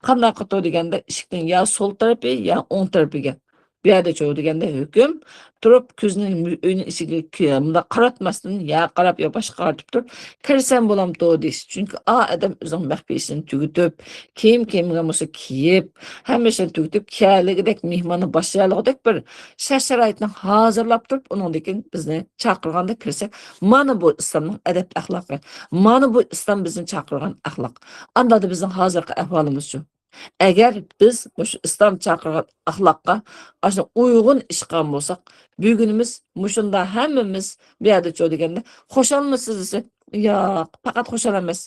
قانداق قىلىدۇ دېگەندە، ئىشىكنىڭ يا سول تەرىپى، يا ئوڭ تەرىپىگە بۇ يەردە چوۋ دېگەندە ھۆكۈم، تۇرۇپ كۆزىنى مۇ-، ئۆينىڭ ئىچىگە كى-، مۇنداق قاراتماستىن، يا قاراپ، يا باشقا قارىتىپ تۇرۇپ، كىرسەم بولامتۇ دېيىش. چۈنكى ئا ئادەم ئۆزىنىڭ مەخپىي ئىشىنى تۈگىتىپ، كىيىم كىيمىگەن بولسا كىيىپ، ھەممە ئىشنى تۈگىتىپ، كەلگۈدەك مېھماننى باشلىيالىغۇدەك بىر شەرت-شارائىتنى ھازىرلاپ تۇرۇپ، ئۇنىڭدىن كېيىن بىزنى چاقىرغاندا كىرسەك، مانا بۇ ئىسلامنىڭ ئەدەپ-ئەخلاقى، مانا بۇ ئىسلام بىزنى چاقىرغان ئەخلاق. ئانداقتا بىزنىڭ ھازىرقى ئەھۋالىمىزچۇ؟ ئەگەر بىز مۇشۇ ئىسلام چاقىرغان ئەخلاققا، ئاشۇ ئۇيغۇن ئىش قىلغان بولساق، بۈگۈنىمىز مۇشۇنداق ھەممىمىز بۇ يەردە چۇ دېگەندە، «خۇشالمۇسىز؟» دېسە، «ياق، پەقەت خۇشال ئەمەس»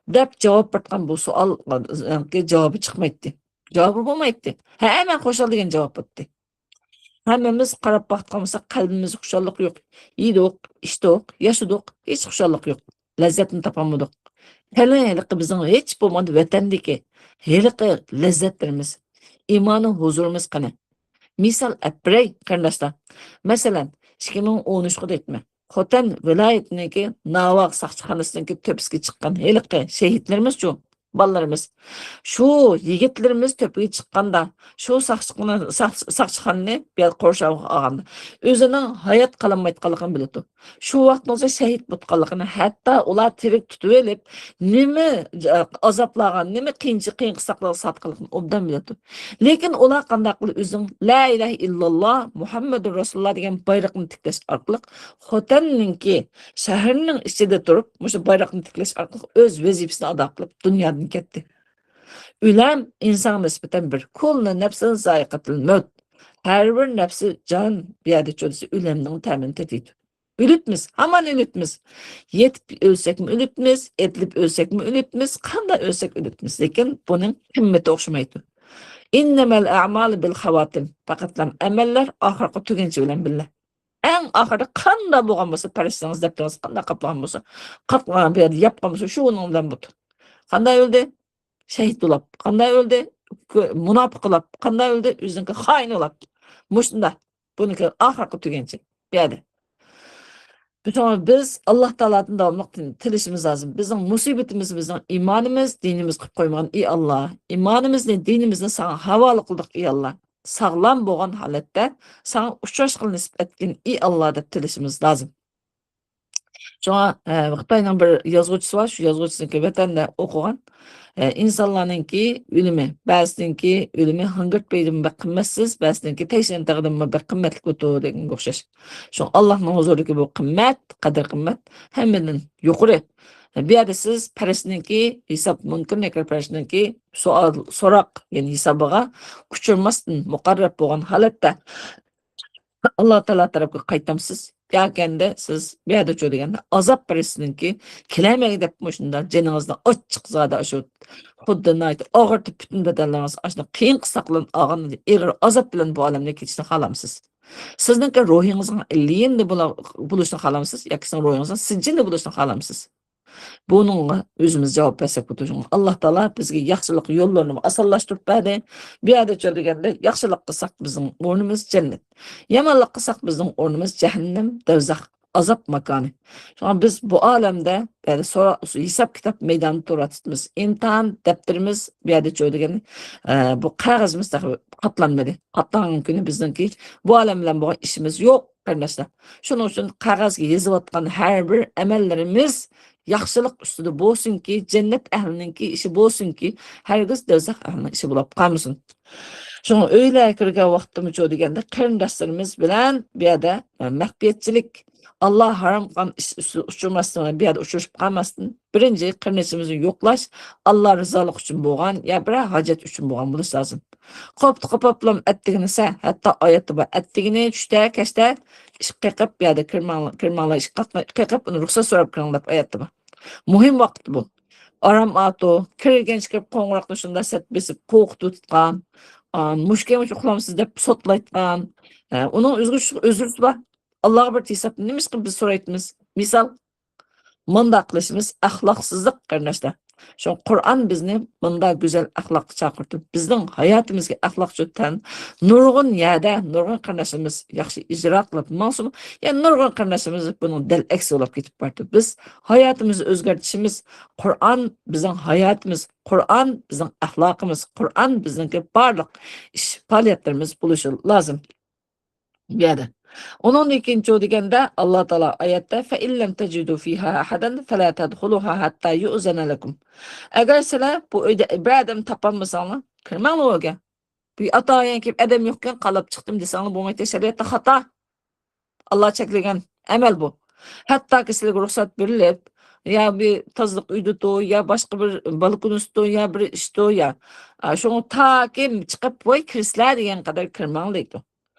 دەپ جاۋاب بېرىدىغان بۇ سوئالنىڭكى جاۋابى چىقمايتتى. جاۋابى بولمايتتى. «ھە، مەن خۇشال» دېگەن جاۋاب بولاتتى. ھەممىمىز قاراپ باققان بولساق، قەلبىمىزدە خۇشاللىق يوق. يېدۇق، ئىچتۇق، ياشىدۇق، ھېچ خۇشاللىق يوق. لەززەتنى تاپالمىدۇق. قېنى ھېلىقى بىزنىڭ ھېچ بولمىغاندا ۋەتەندىكى ھېلىقى لەززەتلىرىمىز، ئىمانى ھۇزۇرىمىز قېنى؟ مىسال ئەپ بېرەي، قېرىنداشلار. مەسىلەن، ئىككى مىڭ ئون ئۈچكە دەيتتىم. خوتەن ۋىلايىتىنىڭكى ناۋاق ساقچىخانىسىنىڭكى تۆپىسىگە چىققان ھېلىقى شېھىتلىرىمىزچۇ؟ بالىلىرىمىز. شۇ يىگىتلىرىمىز تۆپىگە چىققاندا، شۇ ساقچىخانا-، ساق-، ساقچىخانىنى بۇ يەردە قورشاۋغا ئالغاندا، ئۆزىنىڭ ھايات قالالمايدىغانلىقىنى بىلىدۇ. شۇ ۋاقىتنىڭ ئۆزىدە شېھىت بولۇپ قالغانلىقىنى، ھەتتا ئۇلار تىرىك تۇتۇۋېلىپ، نېمە ئازابلارغا، نېمە قىيىنچى-، قىيىن قىستاقلارغا ساتقانلىقىنى ئوبدان بىلىدۇ. لېكىن ئۇلار قانداق قىلىپ ئۆزىنىڭ لا ئىلاھە ئىللاللا مۇھەممەدۇر رەسۇلۇللا دېگەن بايرىقىنى تىكلەش ئارقىلىق خوتەننىڭكى شەھەرنىڭ ئىچىدە تۇرۇپ، مۇشۇ بايراقنى تىكلەش ئارقىلىق ئۆز ۋەزىپىسىنى ئادا قىلىپ، دۇنيادىن كەتتى. ئۆلەم ئىنسانغا نىسبەتەن بىر. كۇللۇ نەپسىن زائىقەتۇل مەۋت. ھەر بىر نەپسى جان بۇ يەردە چۆلىسى ئۆلەمنىڭ تەمىنى تېتىيدۇ. ئۆلۈپمىز، ھامان ئۆلۈپمىز. يېتىپ ئۆلسەكمۇ ئۆلۈپمىز، ئېتىلىپ ئۆلسەكمۇ ئۆلۈپمىز، قانداق ئۆلسەك ئۆلۈپمىز. لېكىن بۇنىڭ قىممىتى ئوخشىمايدۇ. ئىننەمەل ئەمالۇ بىل خاۋاتىم. پەقەتلا ئەمەللەر ئاخىرقى تۈگەنچە بىلەن بىللە. ئەڭ ئاخىرىدا قانداق بولغان بولسا، پەرىشتىڭىز دەپتىڭىز قانداق قاپلىغان بولسا، قاتلىغان بۇ يەردە ياپقان بولسا، شۇنىڭ بىلەن بولدى. قانداق ئۆلدى؟ شېھىت بولاپ. قانداق ئۆلدى؟ مۇناپىق بولاپ. قانداق ئۆلدى؟ ئۆزىنىڭكى خائىن بولاپ. مۇشۇنداق. بۇنىڭكى ئاخىرقى تۈگەنچە. بۇ يەردە. شۇڭا بىز ئاللا تائالادىن داۋاملىق تىل-، تىلىشىمىز لازىم. بىزنىڭ مۇسىبىتىمىز بىزنىڭ ئىمانىمىز، دىنىمىز قىلىپ قويمىغان، ئى ئاللا. ئىمانىمىزنى، دىنىمىزنى ساڭا ھاۋالە قىلدۇق، ئى ئاللا. ساغلام بولغان ھالەتتە ساڭا ئۇچراشقىلى نېسىپ ئەتكىن، ئى ئاللا، دەپ تىلىشىمىز لازىم. شۇڭا، ئە، خىتاينىڭ بىر يازغۇچىسى بار، شۇ يازغۇچىسىنىڭكى ۋەتەندە ئوقۇغان، ئە، ئىنسانلارنىڭكى ئۆلۈمى، بەزىسىنىڭكى ئۆلۈمى ھىڭگىرت پېيىدىنمۇ بەك قىممەتسىز، بەزىسىنىڭكى تەيشەن تېغىدىنمۇ بەك قىممەتلىك بولىدۇ دېگەنگە ئوخشاش. شۇڭا ئاللانىڭ ھۇزۇرىدىكى بۇ قىممەت، قەدىر قىممەت ھەممىدىن يۇقىرى. بۇ يەردە سىز پەرىشتىنىڭكى ھېساب، مۇنكىر نەكىر پەرىشتىنىڭكى سوئال، سوراق، يەنى ھېسابىغا ئۇچرىماستىن مۇقەررەر بولغان ھالەتتە ئاللا تائالا تەرەپكە قايتامسىز؟ ياكى ئەمدى سىز بۇ يەردە چۇ دېگەندە ئازاب پەرىشتىنىڭكى كېلەلمەيدۇ دەپ مۇشۇنداق جېنىڭىزنى ئاچچىق زادى ئاشۇ خۇددى ناھايىتى ئاغرىتىپ پۈتۈن بەدەنلىرىڭىز ئاشۇنداق قىيىن قىستاق بىلەن ئاغرىنىدۇ، ئېغىر ئازاب بىلەن بۇ ئالەمدىن كېتىشنى خالامسىز؟ سىزنىڭكى روھىڭىزنىڭ ئىللىيىندە بولا-، بولۇشنى خالامسىز؟ ياكى سىزنىڭ روھىڭىزنىڭ سىججىندا بولۇشنى خالامسىز؟ بۇنىڭغا ئۆزىمىز جاۋاب بەرسەك بولىدۇ. شۇڭا ئاللا تائالا بىزگە ياخشىلىق يوللىرىنى ئاسانلاشتۇرۇپ بەردى. بۇ يەردە چۆ دېگەندە ياخشىلىق قىلساق بىزنىڭ ئورنىمىز جەننەت. يامانلىق قىلساق بىزنىڭ ئورنىمىز جەھەننەم، دوزاخ، ئازاب ماكانى. شۇڭا بىز بۇ ئالەمدە، يەنى سورا-، ھېساب كىتاب مەيدانىدا تۇرۇۋاتىمىز. ئىمتىھان دەپتىرىمىز بۇ يەردە چۆ دېگەن، ئە، بۇ قەغىزىمىز تېخى قاتلانمىدى. قاتلانغان كۈنى بىزنىڭكى بۇ ئالەم بىلەن بولغان ئىشىمىز يوق، قېرىنداشلار. شۇنىڭ ئۈچۈن قەغەزگە يېزىۋاتقان ھەر بىر ئەمەللىرىمىز ياخشىلىق ئۈستىدە بولسۇنكى، جەننەت ئەھلىنىڭكى ئىشى بولسۇنكى، ھەرگىز دوزاخ ئەھلىنىڭ ئىشى بولۇپ قالمىسۇن. شۇڭا ئۆيلەرگە كىرگەن ۋاقتىمۇ چۇ دېگەندە، قېرىنداشلىرىمىز بىلەن بۇ يەردە، ئە، مەخپىيەتچىلىك، ئاللا ھارام قىلغان ئىش ئۈستىدە ئۇچرىماستىن، بۇ يەردە ئۇچرىشىپ قالماستىن، بىرىنچى، قېرىندىشىمىزنى يوقلاش، ئاللا رىزالىقى ئۈچۈن بولغان يا بىرەر ھاجەت ئۈچۈن بولغان بولۇشى لازىم. قوپتى قوپاپلام ئەتتىگىنى سە، ھەتتا ئاياتتا بار، ئەتتىگىنى چۈشتە، كەچتە ئىشىق قېقىپ، بۇ يەردە كىرمەڭلار، كىرمەڭلار، ئىشىق قاق-، قېقىپ، ئۇنى رۇخسەت سوراپ كىرىڭ دەپ ئاياتتا بار. مۇھىم ۋاقىت بۇ. ئارام ئاتۇ، كىرگەن چىقىپ قوڭغۇراقنى شۇنداق سەت بېسىپ قورقۇتۇۋاتقان، ئا، مۇشۇ كەينىگىچە ئۇخلامسىز دەپ سوتلايتقان. ھە، ئۇنىڭ ئۆزگىچە ئۆزرىسى بار. ئاللاغا بىر ھېساب، نېمىشقا بىز سورايتىمىز؟ مىسال، مۇنداق قىلىشىمىز ئەخلاقسىزلىق، قېرىنداشلار. شۇڭا قۇرئان بىزنى مۇنداق گۈزەل ئەخلاققا چاقىرتىپ، بىزنىڭ ھاياتىمىزگە ئەخلاق چۆتەن نۇرغۇن يەردە نۇرغۇن قېرىنداشلىرىمىز ياخشى ئىجرا قىلىپ ماڭسىمۇ، يەنە نۇرغۇن قېرىنداشلىرىمىز بۇنىڭ دەل ئەكسى بولۇپ كېتىپ بارىدۇ. بىز ھاياتىمىزنى ئۆزگەرتىشىمىز، قۇرئان بىزنىڭ ھاياتىمىز، قۇرئان بىزنىڭ ئەخلاقىمىز، قۇرئان بىزنىڭكى بارلىق ئىش، پائالىيەتلىرىمىز بولۇشى لازىم. بۇ يەردە. ئۇنىڭدىن كېيىنچۇ دېگەندە، ئاللا تائالا ئايەتتە، فَإِن لَّمْ تَجِدُوا فِيهَا أَحَدًا فَلَا تَدْخُلُوهَا حَتَّىٰ يُؤْذَنَ لَكُمْ. ئەگەر سىلەر بۇ ئۆيدە بىر ئادەم تاپالمىساڭلار، كىرمەڭلار ئۆيگە. بۇ ئاتايىن كېلىپ ئادەم يوقكەن، قالاپ چىقتىم دېسەڭلار بولمايدۇ، شەرىئەتتە خاتا. ئاللا چەكلىگەن ئەمەل بۇ. ھەتتاكى سىلەرگە رۇخسەت بېرىلىپ، يا بىر تازىلىق ئۆيىدىتۇ، يا باشقا بىر بالكونىسىدۇ، يا بىر ئىشتۇ، يا، ئا، شۇڭا تاكى چىقىپ، ۋاي، كىرسىلەر دېگەن قەدەر كىرمەڭ دەيدۇ.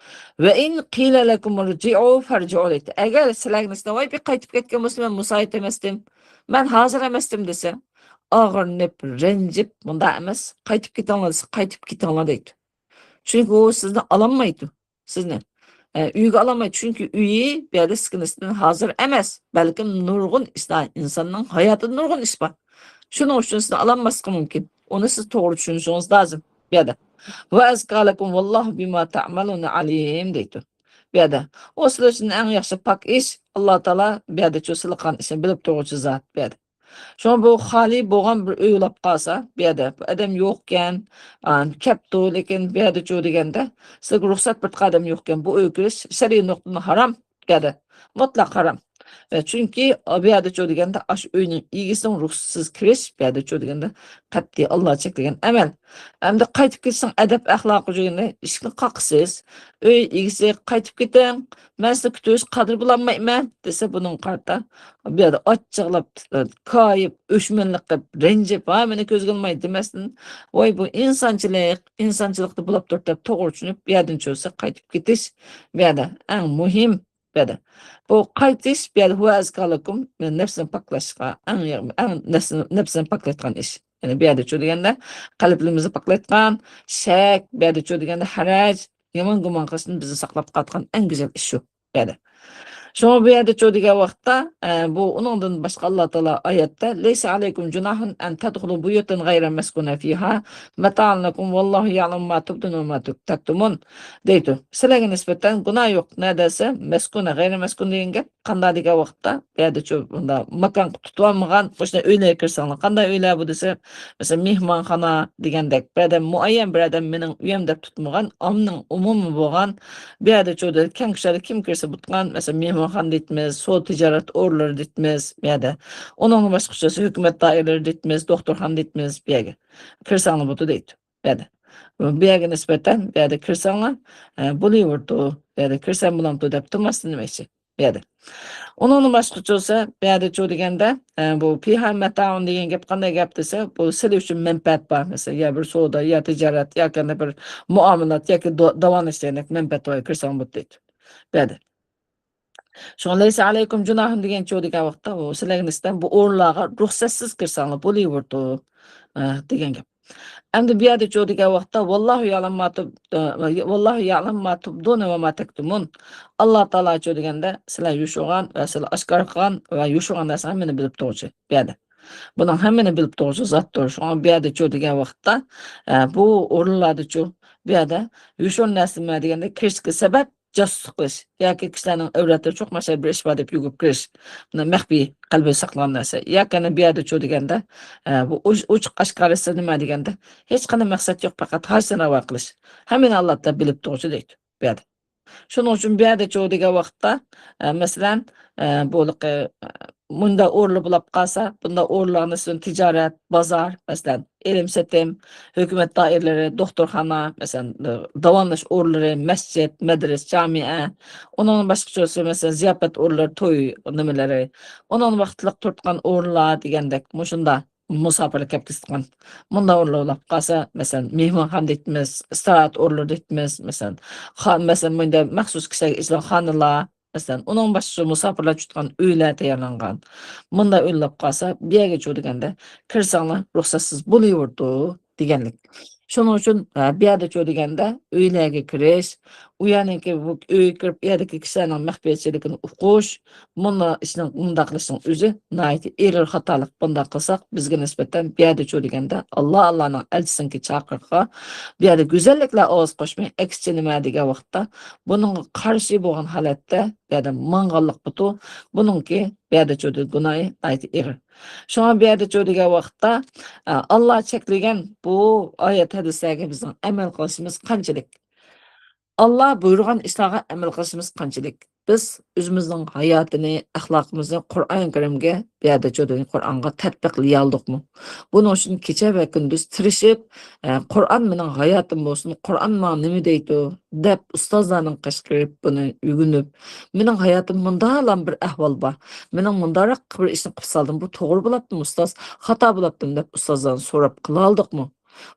وَإِنْ قِيلَ لَكُمُ ارْجِعُوا فَارْجِعُوا دەيدۇ. ئەگەر سىلەرگە دېسە، ۋاي، بىر قايتىپ كەتكەن بولسا، مەن مۇساھىب ئەمەستىم، مەن ھازىر ئەمەستىم دېسە، ئاغرىنىپ، رەنجىپ، مۇنداق ئەمەس، قايتىپ كېتىڭلار دېسە، قايتىپ كېتىڭلار دەيدۇ. چۈنكى ئۇ سىزنى ئالالمايدۇ. سىزنى، ئە، ئۆيگە ئالالمايدۇ. چۈنكى ئۆيى بۇ يەردە سىكىنىسىدىن ھازىر ئەمەس، بەلكىم نۇرغۇن ئىشلار، ئىنساننىڭ ھاياتىدا نۇرغۇن ئىش بار. شۇنىڭ ئۈچۈن سىزنى ئالالماسلىقى مۇمكىن. ئۇنى سىز توغرا چۈشىنىشىڭىز لازىم بۇ يەردە. وَأَزْكَىٰ لَكُمْ وَاللَّهُ بِمَا تَعْمَلُونَ عَلِيمٌ دەيدۇ. بۇ يەردە. ئۇ سىلەر ئۈچۈن ئەڭ ياخشى پاك ئىش، ئاللا تائالا بۇ يەردە چۈ سىلىقان ئىشنى بىلىپ تۇرغۇچى زات بۇ يەردە. شۇڭا بۇ خالىي بولغان بىر ئۆي بولاپ قالسا، بۇ يەردە بۇ ئادەم يوقكەن، ئا، كەپتۇ، لېكىن بۇ يەردە چۇ دېگەندە، سىلەرگە رۇخسەت بېرىدىغان ئادەم يوقكەن، بۇ ئۆيگە كىرىش شەرئىي نۇقتىدىن ھارام، بۇ يەردە مۇتلەق ھارام. ئە، چۈنكى بۇ يەردە چۇ دېگەندە، ئاشۇ ئۆينىڭ ئىگىسىنىڭ رۇخسىتىسىز كىرىش، بۇ يەردە چۇ دېگەندە، قەتئىي ئاللا چەكلىگەن ئەمەل. ئەمدى قايتىپ كېتىشنىڭ ئەدەپ ئەخلاقى دېگەندە، ئىشىكنى قاقىسىز، ئۆي ئىگىسى، قايتىپ كېتىڭ، مەن سىزنى كۈتۈۋېلىشقا قادىر بولالمايمەن دېسە، بۇنىڭغا قارىتا بۇ يەردە ئاچچىقلاپ، كايىپ، ئۆچمەنلىك قىلىپ، رەنجىپ، ھا، مېنى كۆزگە ئىلمايدۇ دېمەستىن، ۋاي، بۇ ئىنسانچىلىق، ئىنسانچىلىقتا بولاپ تۇرۇپ دەپ توغرا چۈشىنىپ، بۇ يەردىن چۈشسە قايتىپ كېتىش بۇ يەردە ئەڭ مۇھىم. بۇ يەردە. بۇ قايتىش بۇ يەردە ھۇۋە ئەزكالىكۇم، نەپسىنى پاكلاشقا، ئەڭ، ئەڭ نەپسىنى، نەپسىنى پاكلايدىغان ئىش. يەنى بۇ يەردە چۇ دېگەندە، قەلبىمىزنى پاكلايدىغان، شەك، بۇ يەردە چۇ دېگەندە، ھەرەج، يامان گۇمان قىلىشتىن بىزنى ساقلاپ قالىدىغان ئەڭ گۈزەل ئىش شۇ. بۇ يەردە. شۇڭا بۇ يەردە چۇ دېگەن ۋاقىتتا، ئە، بۇ ئۇنىڭدىن باشقا ئاللا تائالا ئايەتتە، لەيسە ئەلەيكۇم جۇناھۇن ئەن تەدخۇلۇ بۇيۇتەن غەيرە مەسكۇنە فىھا مەتائۇن لەكۇم ۋاللاھۇ يەئلەمۇ ما تۇبدۇنە ۋە ما تەكتۇمۇن دەيدۇ. سىلەرگە نىسبەتەن گۇناھ يوق. نەدە دېسە، مەسكۇنە، غەيرىي مەسكۇن دېگەن گەپ قانداق دېگەن ۋاقىتتا، بۇ يەردە چۇ، بۇنداق ماكان تۇتۇۋالمىغان، مۇشۇنداق ئۆيلەرگە كىرسەڭلار، قانداق ئۆيلەر بۇ دېسە، مەسىلەن، مېھمانخانا دېگەندەك، بۇ يەردە مۇئەييەن بىر ئادەم مېنىڭ ئۆيۈم دەپ تۇتمىغان، ئاممىنىڭ ئومۇمىي بولغان، بۇ يەردە چۇ دېدى، كەڭ كۇشادە كىم كىرسە بولىدىغان، مەسىلەن، مېھمانخانا دەيتمىز، سودا تىجارەت ئورۇنلىرى دەيتمىز، بۇ يەردە. ئۇنىڭدىن باشقا چۈشسە ھۆكۈمەت دائىرىلىرى دەيتمىز، دوختۇرخانا دەيتمىز، بۇ يەرگە كىرسەڭلار بولىدۇ دەيدۇ. بۇ يەردە. بۇ يەرگە نىسبەتەن بۇ يەردە كىرسەڭلار، ئە، بولۇۋېرىدۇ، بۇ يەردە كىرسەم بولامدۇ دەپ تۇرماستىن نېمە ئىشى بۇ يەردە. ئۇنىڭدىن باشقا چۈشسە، بۇ يەردە چۇ دېگەندە، ئە، بۇ پىھا مەتائۇن دېگەن گەپ قانداق گەپ دېسە، بۇ سىلى ئۈچۈن مەنپەئەت بار. مەسىلەن، يا بىر سودا، يا تىجارەت، ياكى بىر مۇئامىلات، ياكى دو-، داۋاملىشىش دېگەندەك مەنپەئەت بار، كىرسەڭ بولدى دەيدۇ. بۇ يەردە. شۇڭا لەيسە ئەلەيكۇم جۇناھۇن دېگەن چۇ دېگەن ۋاقىتتا، ئۇ سىلەرگە نىسبەتەن بۇ ئورۇنلارغا رۇخسەتسىز كىرسەڭلار بولۇۋېرىدۇ، ئە، دېگەن گەپ. ئەمدى بۇ يەردە چۇ دېگەن ۋاقىتتا، ۋاللاھۇ يەئلەمۇ ما تۇب-، ئە، ۋاللاھۇ يەئلەمۇ ما تۇبدۇنە ۋە ما تەكتۇمۇن. ئاللا تائالا چۇ دېگەندە، سىلەر يوشۇرغان ۋە سىلەر ئاشكارا قىلغان ۋە يوشۇرغان نەرسىنى ھەممىنى بىلىپ تۇرغۇچى بۇ يەردە. بۇنىڭ ھەممىنى بىلىپ تۇرغۇچى زاتتۇر. شۇڭا بۇ يەردە چۇ دېگەن ۋاقىتتا، ئە، بۇ ئورۇنلاردا چۇ، بۇ يەردە يوشۇرۇن نەرسە نېمە دېگەندە كىرىشكە سەۋەب، جاسۇسلۇق قىلىش ياكى كىشىلەرنىڭ ئەۋرەتلىرى چوقۇم ئاشۇ بىر ئىش بار دەپ يۈگۈرۈپ كىرىش. بۇنى مەخپىي قەلبىدە ساقلىغان نەرسە. ياكى ئەنە بۇ يەردە چۇ دېگەندە، ئە، بۇ ئوچ-، ئوچۇق ئاشكارىسى نېمە دېگەندە، ھېچقانداق مەقسەت يوق، پەقەت ھاجىتىنى راۋا قىلىش. ھەممىنى ئاللا تائالا بىلىپ تۇرغۇچى دەيدۇ بۇ يەردە. شۇنىڭ ئۈچۈن بۇ يەردە چۇ دېگەن ۋاقىتتا، ئە، مەسىلەن، ئە، بۇ، ئە، مۇنداق ئورۇنلار بولاپ قالسا، بۇنداق ئورۇنلارنى سىزنىڭ تىجارەت، بازار، مەسىلەن، ئېلىم-سېتىم، ھۆكۈمەت دائىرىلىرى، دوختۇرخانا، مەسىلەن، داۋاملىنىش ئورۇنلىرى، مەسچىت، مەدرىسە، جامىئە، ئۇنىڭدىن باشقا چۈشسە، مەسىلەن، زىياپەت ئورۇنلىرى، توي نېمىلىرى، ئۇنىڭدىن ۋاقىتلىق تۇرىدىغان ئورۇنلار دېگەندەك، مۇشۇنداق مۇساپىرلار كەپ كېتىدىغان مۇنداق ئورۇنلار بولاپ قالسا، مەسىلەن، مېھمانخانا دەيتمىز، ئىستىراھەت ئورۇنلىرى دەيتمىز، مەسىلەن، خا-، مەسىلەن، مۇنداق مەخسۇس كىشىلەرگە ئېچىلغان خانىلار، مەسىلەن، ئۇنىڭ باشقىسى مۇساپىرلار چۈشىدىغان ئۆيلەر تەييارلانغان. مۇنداق ئۆيلەپ قالسا، بۇ يەرگە چۇ دېگەندە، كىرسەڭلار رۇخسەتسىز بولۇۋېرىدۇ دېگەنلىك. شۇنىڭ ئۈچۈن، ھە، بۇ يەردە چۇ دېگەندە، ئۆيلەرگە كىرىش، ئۇ يەرنىڭكى بۇ ئۆيگە كىرىپ، ئۇ يەردىكى كىشىلەرنىڭ مەخپىيەتچىلىكىنى ئۇقۇش، مۇنداق ئىشنىڭ، مۇنداق قىلىشنىڭ ئۆزى ناھايىتى ئېغىر خاتالىق. بۇنداق قىلساق، بىزگە نىسبەتەن بۇ يەردە چۇ دېگەندە، ئاللا، ئاللانىڭ ئەلچىسىنىڭكى چاقىرىقىغا بۇ يەردە گۈزەللىكلەر ئاۋاز قوشماي، ئەكسىچە نېمە دېگەن ۋاقىتتا، بۇنىڭغا قارشى بولغان ھالەتتە بۇ يەردە ماڭغانلىق بۇتۇ، بۇنىڭكى بۇ يەردە چۇ دېگەن گۇناھى ناھايىتى ئېغىر. شۇڭا بۇ يەردە چۇ دېگەن ۋاقىتتا، ئە، ئاللا چەكلىگەن بۇ ئايەت ھەدىسلەرگە بىزنىڭ ئەمەل قىلىشىمىز قانچىلىك؟ ئاللا بۇيرۇغان ئىشلارغا ئەمەل قىلىشىمىز قانچىلىك؟ بىز ئۆزىمىزنىڭ ھاياتىنى، ئەخلاقىمىزنى قۇرئان كەرىمگە، بۇ يەردە چۆدۈنى قۇرئانغا تەتبىقلىيالدۇقمۇ؟ بۇنىڭ ئۈچۈن كېچە ۋە كۈندۈز تىرىشىپ، ئە، «قۇرئان مېنىڭ ھاياتىم بولسۇن، قۇرئان ماڭا نېمە دەيدۇ؟» دەپ، ئۇستازلارنىڭ قېشىغا كىرىپ، بۇنى ئۆگىنىپ، «مېنىڭ ھاياتىمدا مۇنداقلام بىر ئەھۋال بار، مېنىڭ مۇنداقراق بىر ئىشنى قىلىپ سالدىم، بۇ توغرا بولاپتىمۇ ئۇستاز، خاتا بولاپتىمۇ؟» دەپ ئۇستازلاردىن سوراپ قىلالدۇقمۇ؟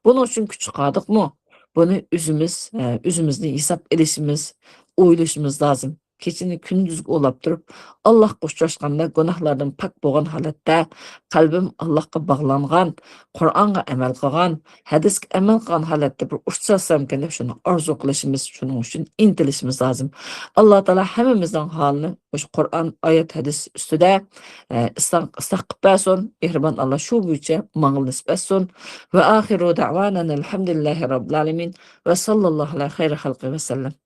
بۇنىڭ ئۈچۈن كۈچ چىقاردۇقمۇ؟ بۇنى ئۆزىمىز، ئە، ئۆزىمىزنى ھېساب ئېلىشىمىز، ئويلىشىمىز لازىم. كېچىنى كۈندۈزگە ئۇلاپ تۇرۇپ، ئاللاھقا ئۇچراشقاندا گۇناھلاردىن پاك بولغان ھالەتتە، قەلبىم ئاللاھقا باغلانغان، قۇرئانغا ئەمەل قىلغان، ھەدىسكە ئەمەل قىلغان ھالەتتە بىر ئۇچراشسامكەن دەپ شۇنى ئارزۇ قىلىشىمىز، شۇنىڭ ئۈچۈن ئىنتىلىشىمىز لازىم. ئاللا تائالا ھەممىمىزنىڭ ھالىنى مۇشۇ قۇرئان، ئايەت، ھەدىس ئۈستىدە، ئە، ئىسلاھ، ئىسلاھ قىلىپ بەرسۇن. مېھرىبان ئاللا شۇ بويىچە ماڭا نېسىپ ئەتسۇن. ۋە ئاخىرۇ دەۋانا ئەلھەمدۇلىللاھى راببىل ئالەمىن. ۋە ساللاللاھۇ ئەلا خەيرى خەلقى ۋە سەللەم.